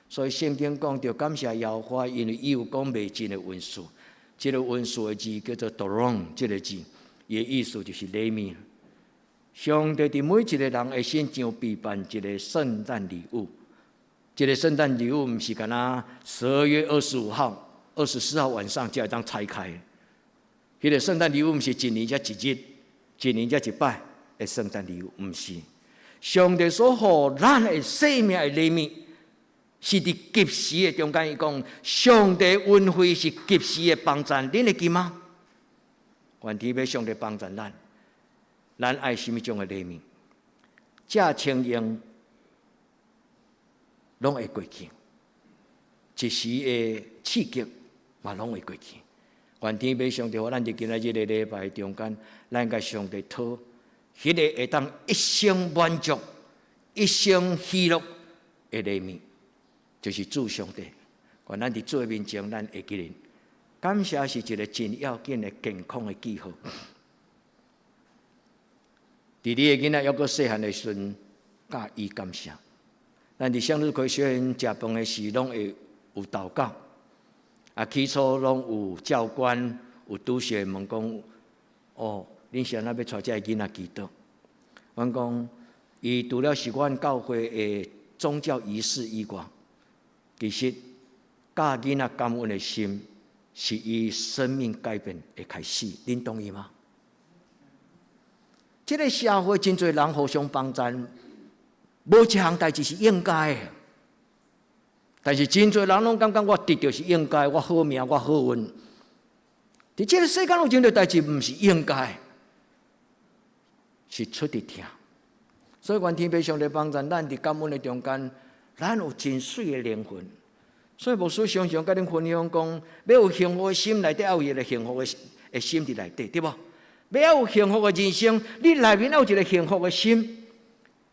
Speaker 2: 所以聖經講著感謝耶和華，因為伊有講袂盡的恩賜。這個恩賜的字叫做 “doron”，這個字，伊的意思就是禮物。上帝佇每一個人的身上備辦一個聖誕禮物。這個聖誕禮物毋是干焦12月25號、24號晚上才會當拆開。彼個聖誕禮物毋是一年才一日，一年才一擺的聖誕禮物，毋是。上帝所予咱的生命的禮物，是佇及時的中間，伊講上帝恩惠是及時的幫助，恁會記嗎？願天父上帝幫助咱，咱愛啥物種的禮物？這情形攏會過去，一時的刺激嘛攏會過去。願天父上帝，予咱佇今仔日個禮拜中間，咱共上帝討，彼個會當一生滿足、一生喜樂的禮物，就是主上帝。願咱佇主的面前，咱會記得，感謝是一個真要緊的健康的記號。佇你的囡仔猶閣細漢的時陣，教伊感謝。咱佇向日葵學院食飯的時，攏會有禱告。啊，起初攏有教官、有主席問講：哦，恁是按怎欲帶這个囡仔祈禱？阮講，伊除了是阮教會的宗教儀式以外，其實教囡仔感恩的心，是伊生命改變的開始。恁同意嗎？這個社會真濟人互相幫助，無一項代誌是應該的。但是真濟人攏感覺我得著是應該，我好命，我好運。佇這個世間有真濟代誌毋是應該，是出佇疼。所以願天父上帝幫助咱佇感恩的中間，咱有真媠的靈魂。所以牧師常常共恁分享講，欲有幸福的心內底，愛有一個幸福的心佇內底，對無？欲有幸福的人生，你內面要有一个幸福的心，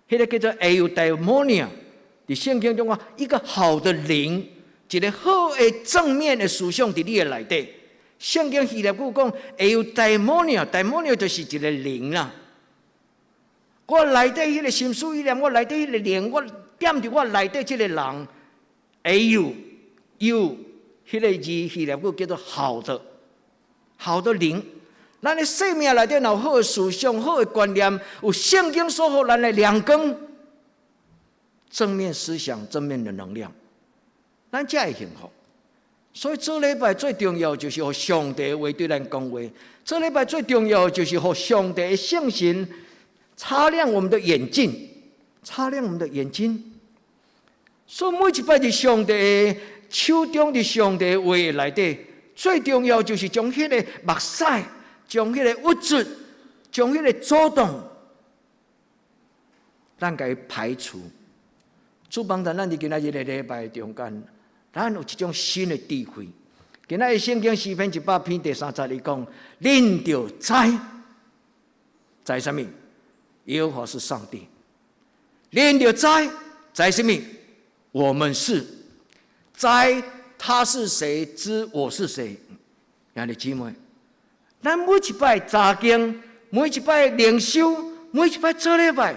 Speaker 2: 彼个叫做 eudaimonia。佇聖經中講，一個好的靈，一个好的正面的思想佇你的內底。聖經希臘語講 eudaimonia，daimonia 就是一个靈啦。我內底彼个心思意念，我內底彼个靈，我踮佇我內底這个人，eu eu 彼个字希臘語叫做好的，好的靈。咱的生命內底若有好的思想、好的觀念，有聖經所予咱的亮光，正面思想、正面的能量，咱才會幸福。所以做禮拜最重要就是予上帝話對咱講話。做禮拜最重要就是予上帝的聖神擦亮我們的眼睛，擦亮我們的眼睛。所以每一擺佇上帝的手中，佇上帝的話內底，最重要就是將彼个目屎，將彼个鬱卒，將彼个阻擋，咱共伊排除。主幫助咱佇今仔日的禮拜中間，咱有一種新的智慧。今仔日聖經詩篇100篇第三節伊講：恁著知，知啥物？耶和華是上帝。恁著知，知啥物？我們是知他是誰，知我是誰。兄弟姊妹，咱每一擺查經，每一擺靈修，每一擺做禮拜，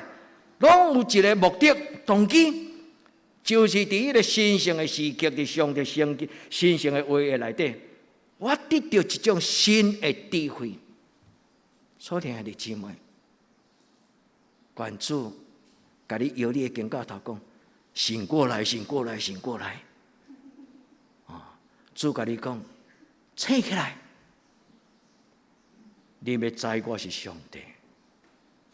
Speaker 2: 攏有一个目的動機。就是佇彼个神聖的時刻，佇上帝聖經神聖的話的內底，我得著一種新的智慧。所以，兄弟姊妹，願主共你搖你的肩胛頭講：醒過來，醒過來，醒過來。哦，主共你講，醒起來，你欲知我是上帝。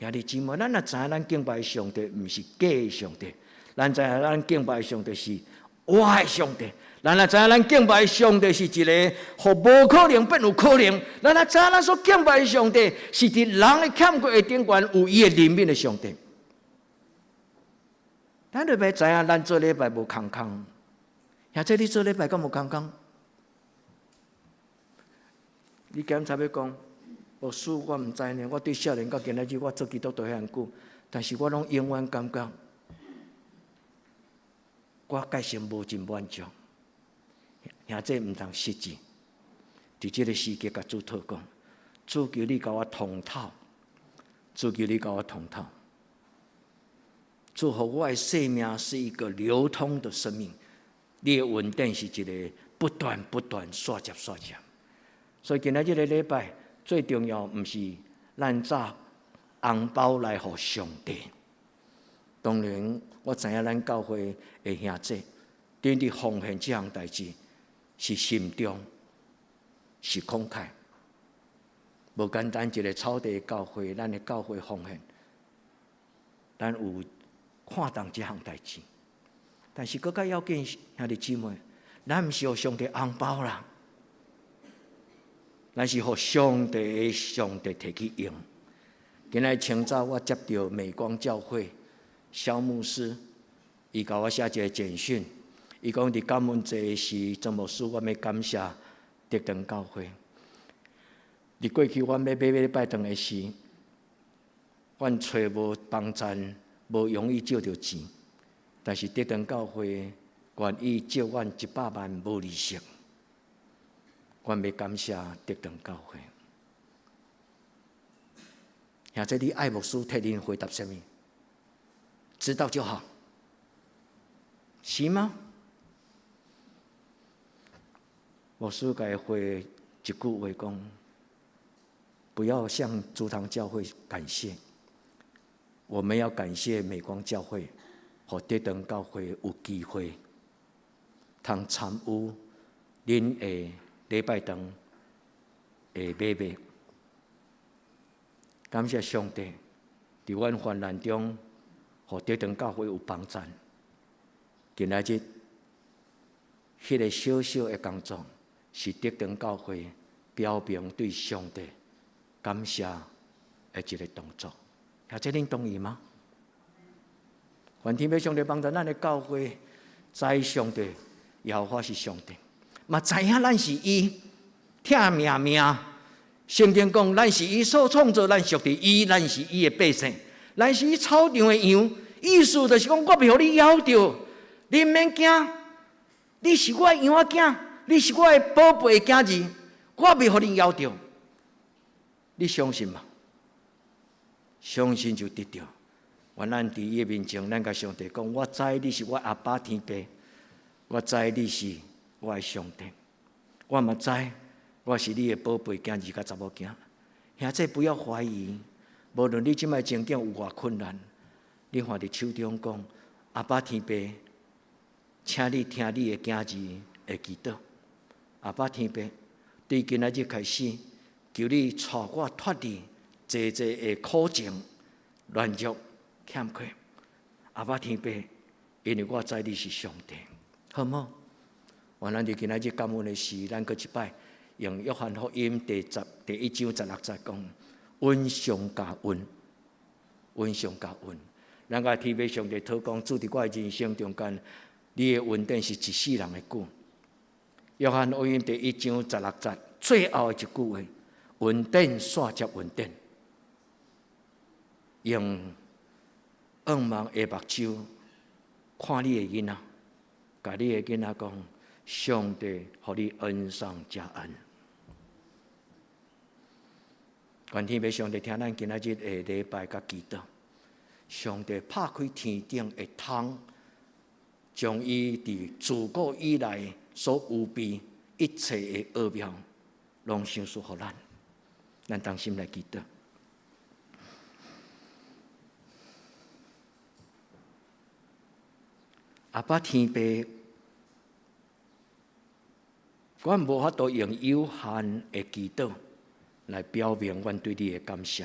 Speaker 2: 兄弟姊妹，咱若知影咱敬拜上帝，毋是假的上帝。咱知影咱敬拜上帝是活的上帝。咱若知影咱敬拜上帝是一個予無可能變有可能。咱若知影咱所敬拜上帝是佇人的欠缺的頂懸有伊的憐憫的上帝。咱就欲知影咱做禮拜無空空，或者你做禮拜敢無空空？你檢查欲講，牧師我毋知呢。我對少年到今仔日我做基督徒遐久，但是我攏永遠感覺，我確實無真滿足，兄弟毋通失志。佇這个時刻，共主禱告，主求你共我通透，主求你共我通透，主予我的生命是一個流通的生命，你的恩典是一个不斷不斷刷接刷接。所以今仔這个禮拜最重要，毋是咱紮紅包來予上帝。當然，我知影咱教會的兄弟，恁佇奉獻這項代誌是心中是慷慨，無簡單一个草地教會，咱的教會奉獻，咱有看重這項代誌。但是閣較要緊，兄弟姊妹，咱毋是予上帝紅包啦，咱是予上帝的上帝提去用。今仔清早我接著美光教會蕭牧師，伊共我寫一个簡訊，伊講佇感恩節時，曾牧師，我欲感謝德長教會。佇過去，阮欲買禮拜堂的時，阮揣無幫贊，無容易借著錢，但是德長教會願意借阮100萬無利息，阮欲感謝德長教會。兄弟，你愛牧師替恁回答啥物？知道就好，是嗎？牧師共伊回一句話講：不要向竹堂教會感謝，我們要感謝美光教會予德長教會有機會通參與恁的禮拜堂的買賣。感謝上帝，佇阮患難中，予德長教會有幫贊。今仔日，彼个小小的工作，是德長教會表明對上帝感謝的一个動作。兄弟恁同意嗎？願天父上帝幫助咱的教會，知上帝，耶和華是上帝，嘛知影咱是伊疼命命，聖經講，咱是伊所創造，咱屬佇伊，咱是伊的百姓，咱是伊草場的羊。意思就是講，我袂予你枵著，你毋免驚。你是我的羊仔囝，你是我的寶貝囝兒，我袂予你枵著。你相信嗎？相信就得著。願咱佇伊的面前，咱共上帝講：我知你是我阿爸天父，我知你是我的上帝，我嘛知我是你的寶貝囝兒佮查某囝。兄弟不要懷疑，無論你這擺情境有偌困難，你看佇手中講：阿爸天父，請你聽你的囝兒的祈禱。阿爸天父，對今仔日開始，求你帶我脫離濟濟的苦情、軟弱、欠缺。阿爸天父，因為我知你是上帝，好無？願咱佇今仔日感恩的時，咱閣一擺用約翰福音第1章16節講：恩上加恩，恩上加恩。咱共天父上帝禱告，主佇我的人生中間，你的恩典是一世人的久。約翰福音第一章十六節最後的一句話：恩典煞接恩典，用仰望的目睭看你的囡仔，共你的囡仔講：上帝予你恩上加恩。願天父上帝聽咱今仔日的禮拜佮祈禱，上帝拍開天頂的窗，將伊佇自古以來所預備一切的奧妙，攏賞賜予咱。咱同心來祈禱。阿爸天父，阮無法度用有限的祈禱來表明阮對你的感謝。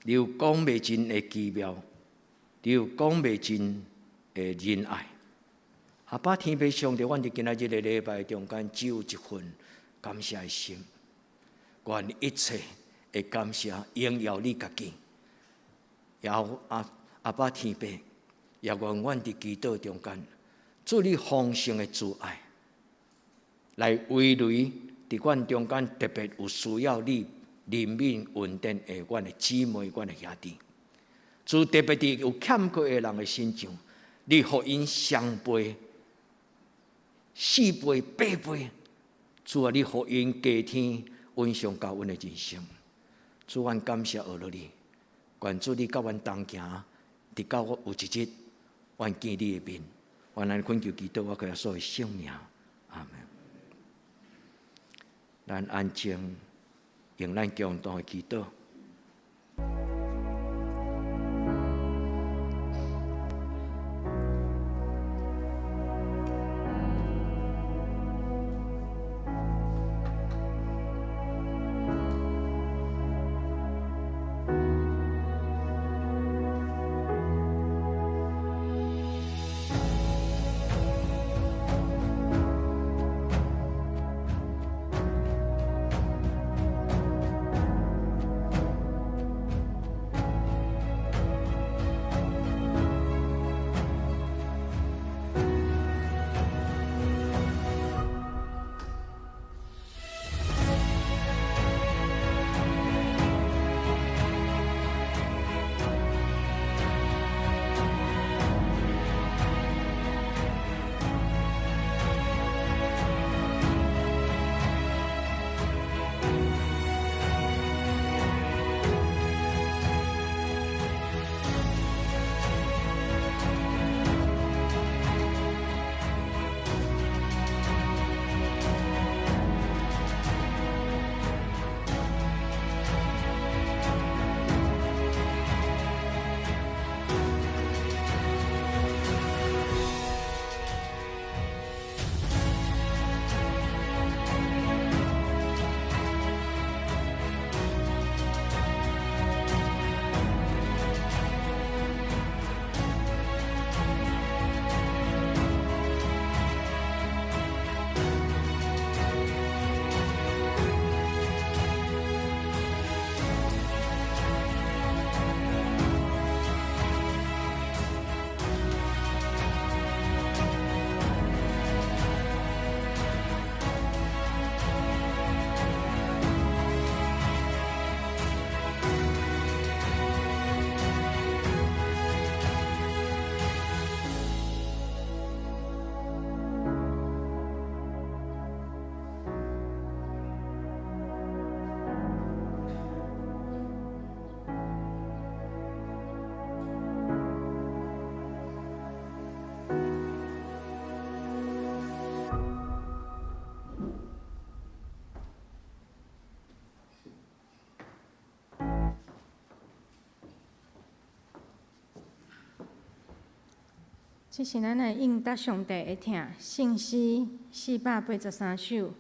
Speaker 2: 你有講袂盡的奇妙，你有講袂盡的仁愛。阿爸天父上帝，阮佇今仔日的禮拜中間，只有一份感謝的心。願一切的感謝榮耀你家己。也阿爸天父，也願阮佇祈禱中間，主你豐盛的慈愛，來圍圍佇阮中間特別有需要你憐憫恩典的阮的姊妹、阮的兄弟，主特別佇有欠缺的人的身上，你予𪜶雙倍、四倍、八倍，主啊，你予𪜶加添恩上加恩的人生。主，阮感謝阿羅你，願主你佮阮同行，直到我有一日，阮見你的面，願咱懇求祈禱，我靠耶穌的聖名，阿門。咱安靜，用咱共同的祈禱。
Speaker 1: 這是咱來應答上帝的疼，聖詩483首。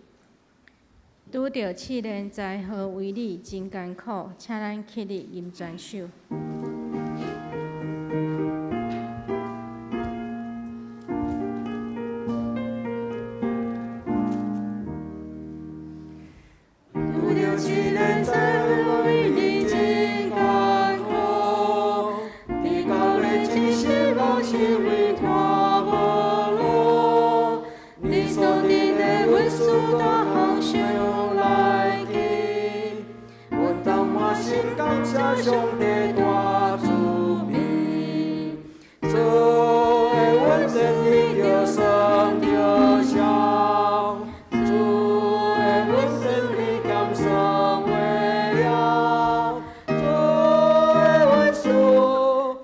Speaker 1: 拄著試煉災禍為你真艱苦，請咱起立吟全首。
Speaker 2: 拄著試煉災禍為你真艱苦，伫到日只失望是為看無路，你所得的恩賜大項想來記，阮當滿心感謝上帝大慈悲，主的恩典你著算著數，主的恩典你減算袂了，主的恩賜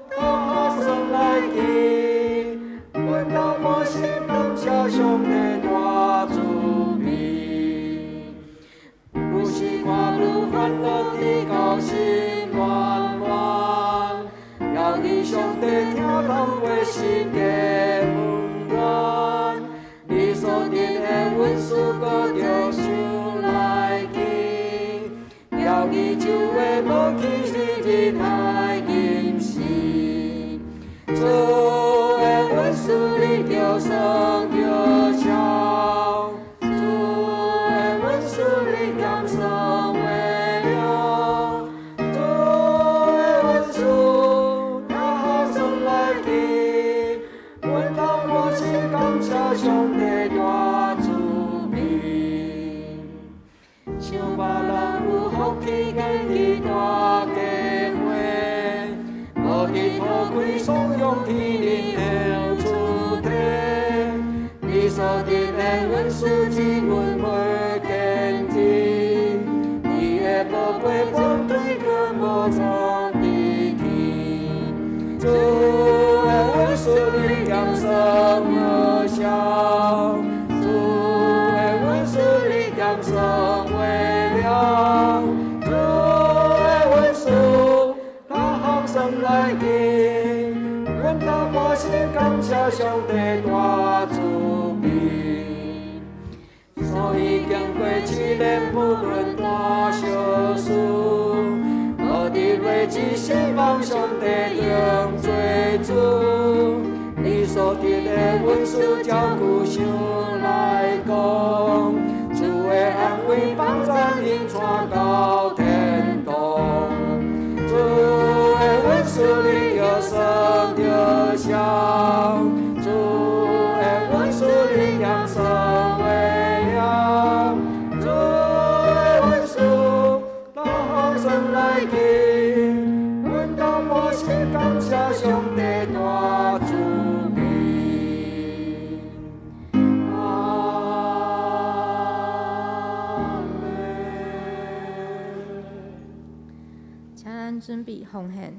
Speaker 2: 大項算來記，阮當滿心感謝上帝大慈悲。有時看愈煩惱，直到心亂亂，牢記上帝疼痛過心的溫暖，你所得的恩賜閣著想來記，牢記主的無期日日來吟詩，主的恩賜你著算著數，主的恩賜你減算袂了，主的恩賜大項算來記，阮當滿心感謝上帝大慈悲。想別人有福氣建議大家伙，無佇土開頌揚天靈的主體，你所得的恩賜只阮袂見知，你的寶貝放對閣無藏佇天，主的恩賜你減算無數，主的恩賜你減算袂了，主的恩賜大項算來記，阮當滿心感謝上帝大慈悲。所以經過試煉，不論大小事，無佇落只希望上帝當做主。你所得的恩賜照久想來講，主的安慰幫助恁帶到天堂。主的恩賜你著算著數，主的恩賜你減算袂了，主的恩賜大項算來記，阮當滿心感謝上帝大慈悲。阿們。
Speaker 1: 請咱準備奉獻。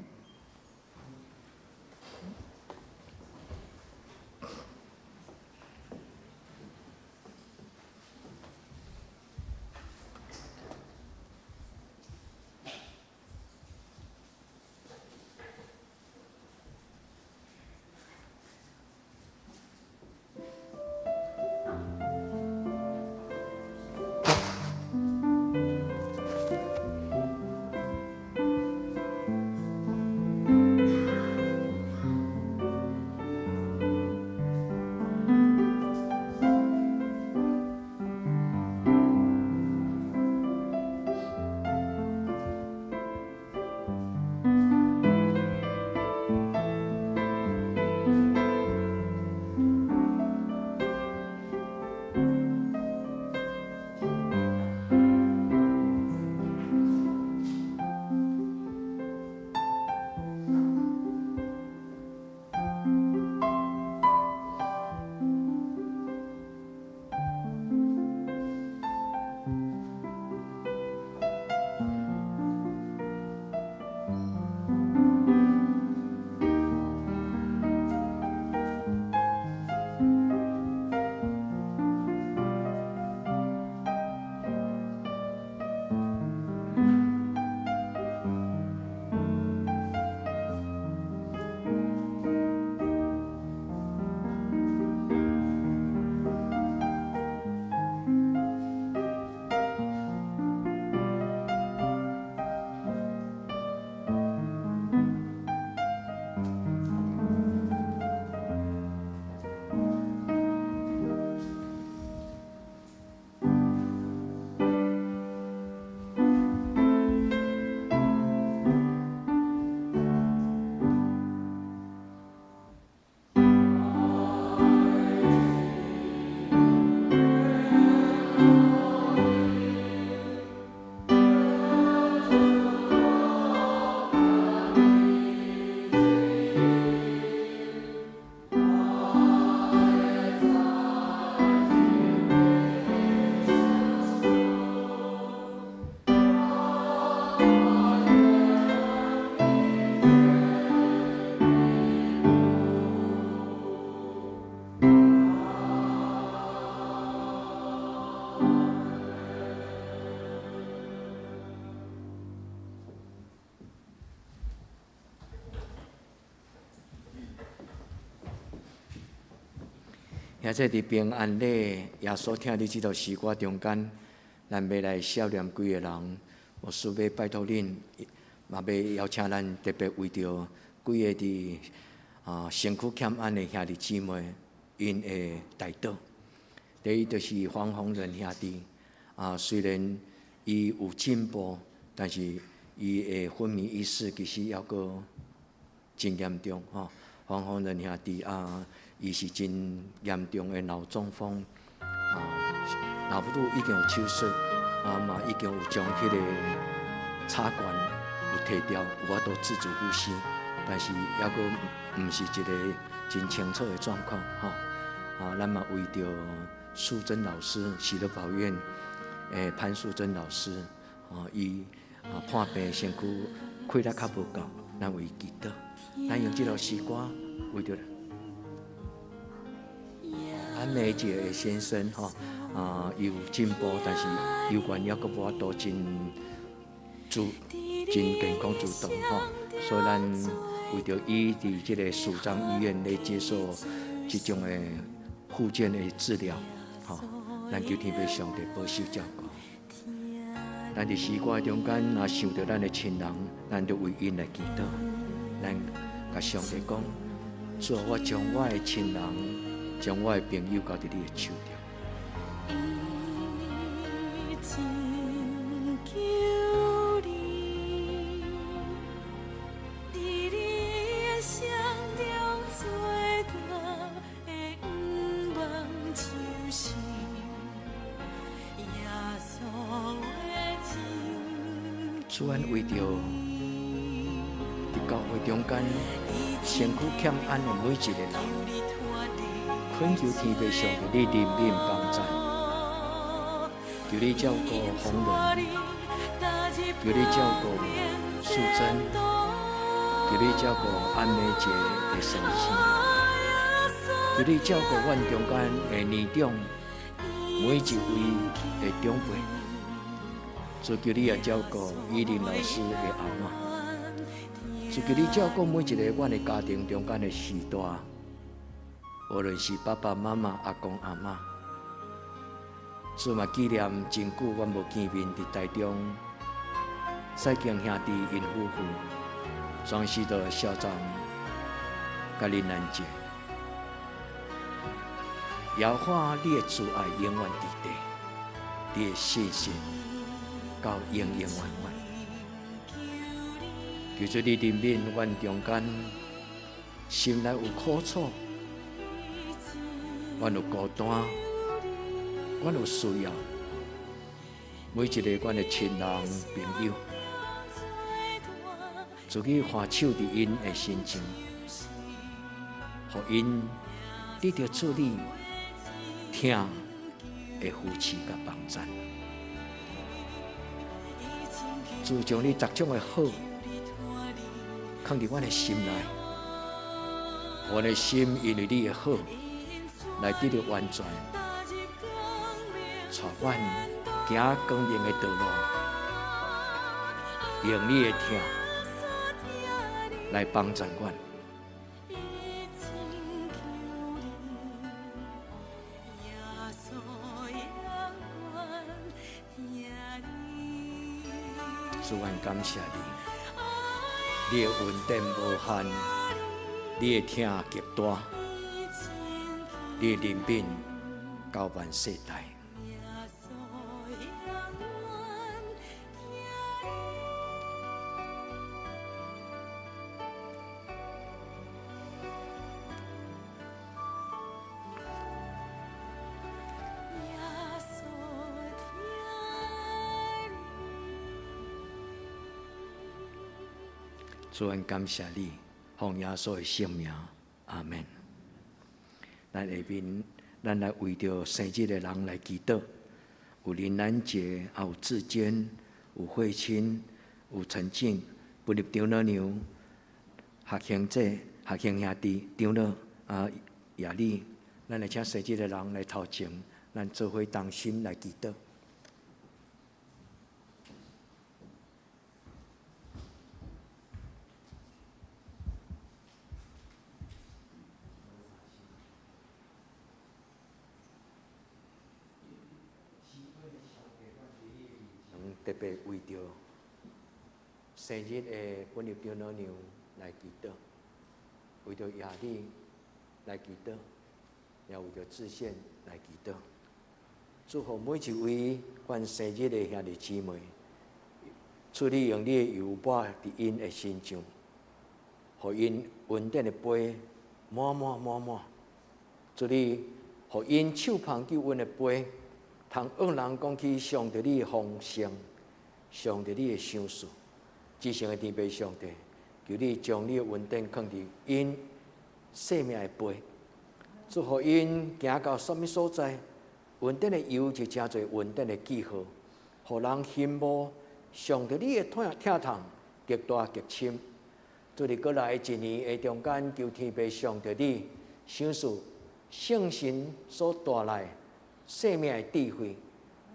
Speaker 2: 兄弟佇平安禮，耶穌疼你這首詩歌中間，咱欲來赦念幾个人，牧師欲拜託恁，嘛欲邀請咱特別為著幾个佇身軀欠安的兄弟姊妹，𪜶的代禱。第一就是黃宏仁兄弟，雖然伊有進步，但是伊的昏迷意識其實猶閣真嚴重吼。黃宏仁兄弟啊，伊是真嚴重的腦中風，腦部已經有手術，嘛已經有將彼个插管有提掉，有法度自主呼吸，但是猶閣毋是一个真清楚的狀況吼。咱嘛為著素貞老師，喜樂寶院的潘素貞老師，伊破病身軀氣力較無夠，咱為伊祈禱。咱用這首詩歌為著安美姐的先生吼，伊有進步，但是猶原猶閣無法度真自真健康主動吼，所以咱為著伊佇這个曙彰醫院咧接受這種的復健的治療，吼，咱求天父上帝保守照顧。咱佇詩歌中間，若想著咱的親人，咱就為𪜶來祈禱。咱共上帝講：主，我將我的親人，將我的朋友交佇你的手中。
Speaker 3: 伊真求你，佇你的生中最大的願望就是耶穌的真。
Speaker 2: 主，阮為著佇教會中間身軀欠安的每一个人，懇求天父上帝你憐憫幫助，求你照顧宏仁，求你照顧素貞，求你照顧安美姐的先生，求你照顧阮中間的年長每一位的長輩，主求你也照顧依林老師的阿嬤。主求你照顧每一个阮的家庭中間的序大，無論是爸爸媽媽、阿公阿嬤，主嘛紀念真久阮無見面，佇台中賽敬兄弟𪜶夫婦，莊士德校長佮林蘭姐，耶和華你的慈愛永遠佇地，你的信實到永永遠遠。求主你憐憫阮中間，心內有苦楚，阮有孤單，阮有需要，每一个阮的親人朋友，主去還手佇𪜶的身上，予𪜶得著主你疼的扶持佮幫助。主將你逐種的好藏佇阮的心內，阮的心因為你的好來得著完全，帶阮行光明的道路，用你的疼來幫助阮。主，阮感謝你，你的恩典無限，你的疼極大，你的憐憫到萬世代。主，阮感謝你，奉耶穌的聖名，阿們。咱下面，咱來為著生日的人來祈禱，有林蘭姐，也有志堅，有慧清，有陳靜，本立長老娘，學興姐、學興兄弟、長老啊，亞麗，咱來請生日的人來頭前，咱做伙同心來祈禱。特別為著生日的本立長老娘來祈禱，為著亞麗來祈禱，也為著志憲來祈禱。祝福每一位阮生日的兄弟姊妹，主你用你的油抹佇𪜶的身上，予𪜶恩典的杯滿滿滿滿。主你予𪜶手捧救恩的杯，通向人講起上帝你的豐盛，上帝你的賞賜。至聖的天父上帝，求你將你的恩典囥佇𪜶生命的杯，祝福𪜶行到啥物所在，恩典的油就成做恩典的記號，予人羨慕上帝你的疼痛極大極深。祝你過來一年的中間，求天父上帝你賞賜聖神所帶來生命的智慧，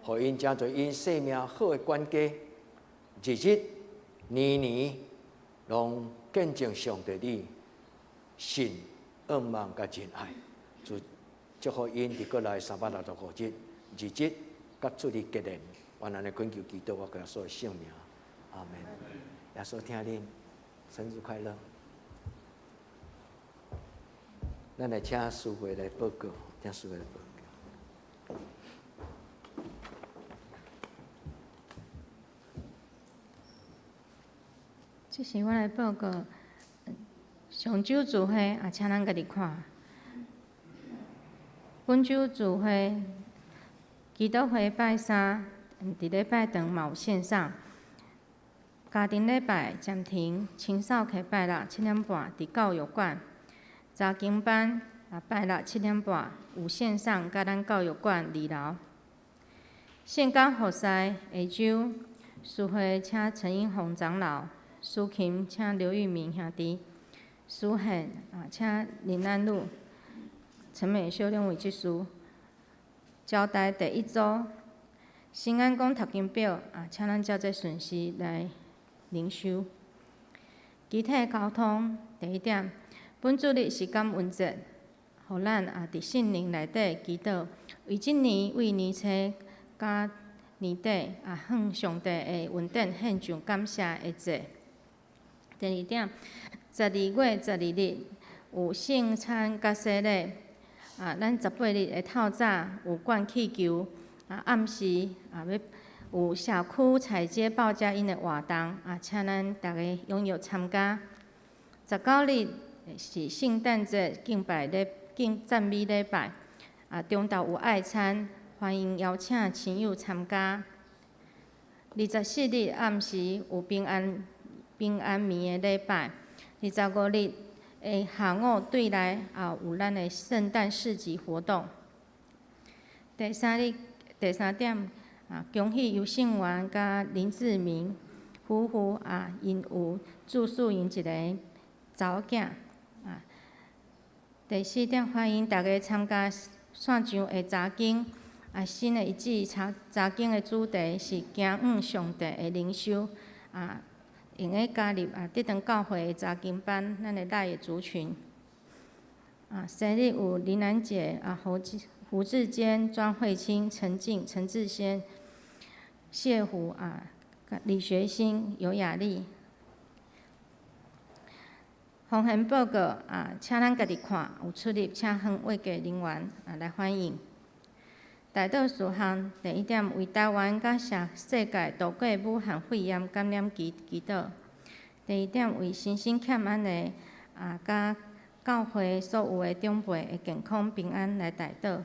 Speaker 2: 予𪜶成做𪜶生命好的管家，日日年年攏見證上帝你信、仰望佮仁愛，祝祝福𪜶佇過來365日，日日佮主你結連。願按呢懇求祈禱，我耶穌的聖名，阿門。耶穌疼恁，生日快樂！咱來請司會來報告，請司會來報告。
Speaker 1: 這是我來報告，上週聚會也請咱家己看。本週聚會，祈禱會拜三，佇禮拜堂嘛有線上。家庭禮拜暫停，青少課拜六7點半佇教育館。查經班啊拜六7點半有線上，佮咱教育館二樓。聖工服侍下週，司會請陳英宏長老。司琴請劉玉明兄弟，司獻啊請林安祿、陳美秀兩位執事。交代第一組，新安宮讀經表啊，請咱照這順序來靈修。肢體溝通第一點，本主日是感恩節，予咱啊佇聖靈內底祈禱，為這年為年初佮年底啊向上帝的恩典獻上感謝的祭。第二點，12月12日有聖餐佮洗禮。啊，咱18日的透早有灌氣球，啊，暗時啊欲有社區踩街報佳音的活動，啊，請咱逐家踴躍參加。19日是聖誕節敬拜禮敬讚美禮拜，啊，中晝有愛餐，歡迎邀請親友參加。24日暗時有平安平安暝的禮拜。25日的下午對內也有咱的聖誕市集活動。第三日第三點啊，恭喜游勝元佮林志明夫婦啊，𪜶有祝壽𪜶一个查某囝啊。第四點，歡迎大家參加線上的查經啊，新的一季查查經的主題是行向上帝的靈修啊。用得加入啊，德堂教會的查經班，咱的 LINE 的族群。啊，生日有林蘭姐啊，侯志胡志堅、莊慧清、陳靜、陳志先、謝虎啊，李學新、尤雅麗。風險報告啊，請咱家己看，有出入請向衛計人員啊來反映。代禱事項第一點，為台灣佮世界度過武漢肺炎感染期祈禱。第二點，為身心欠安的啊，佮教會所有的長輩的健康平安來代禱。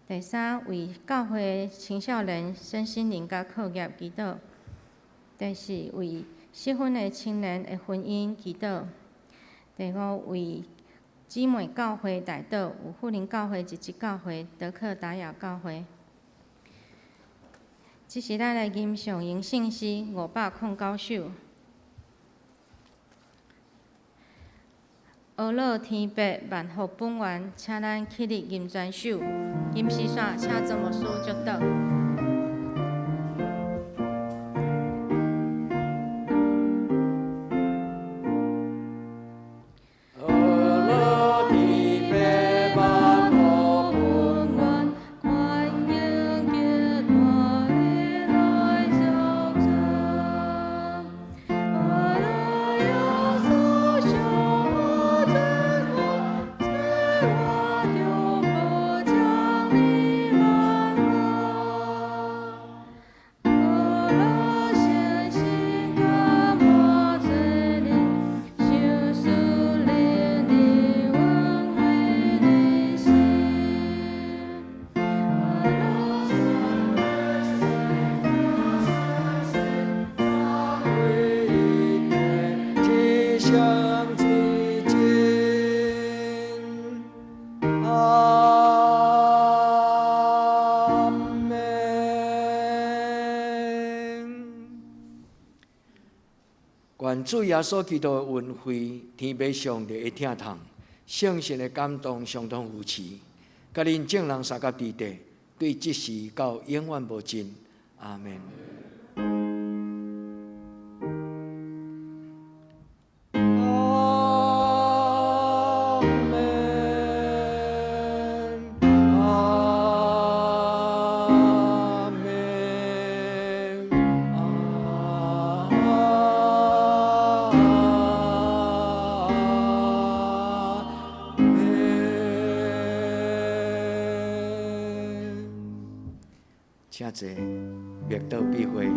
Speaker 1: 第三，為教會青少年身心靈佮課業祈禱。第四，為適婚的青年的婚姻祈禱。第五，為姊妹教會代禱，有富林教會、一級教會、德克達雅教會。這是咱來吟誦銀聖詩509首。阿樂天父萬福本源，請咱起立吟全首。吟詩煞，請莊牧師祝禱。
Speaker 3: 歡迎極大的來相
Speaker 2: 願主耶穌基督的恩惠，天父上帝的疼痛，聖神的感動，相當扶持，佮恁眾人相佮佇佇，對這時到永遠無盡。阿門。阿門。阿門。阿門。請坐，默禱必會。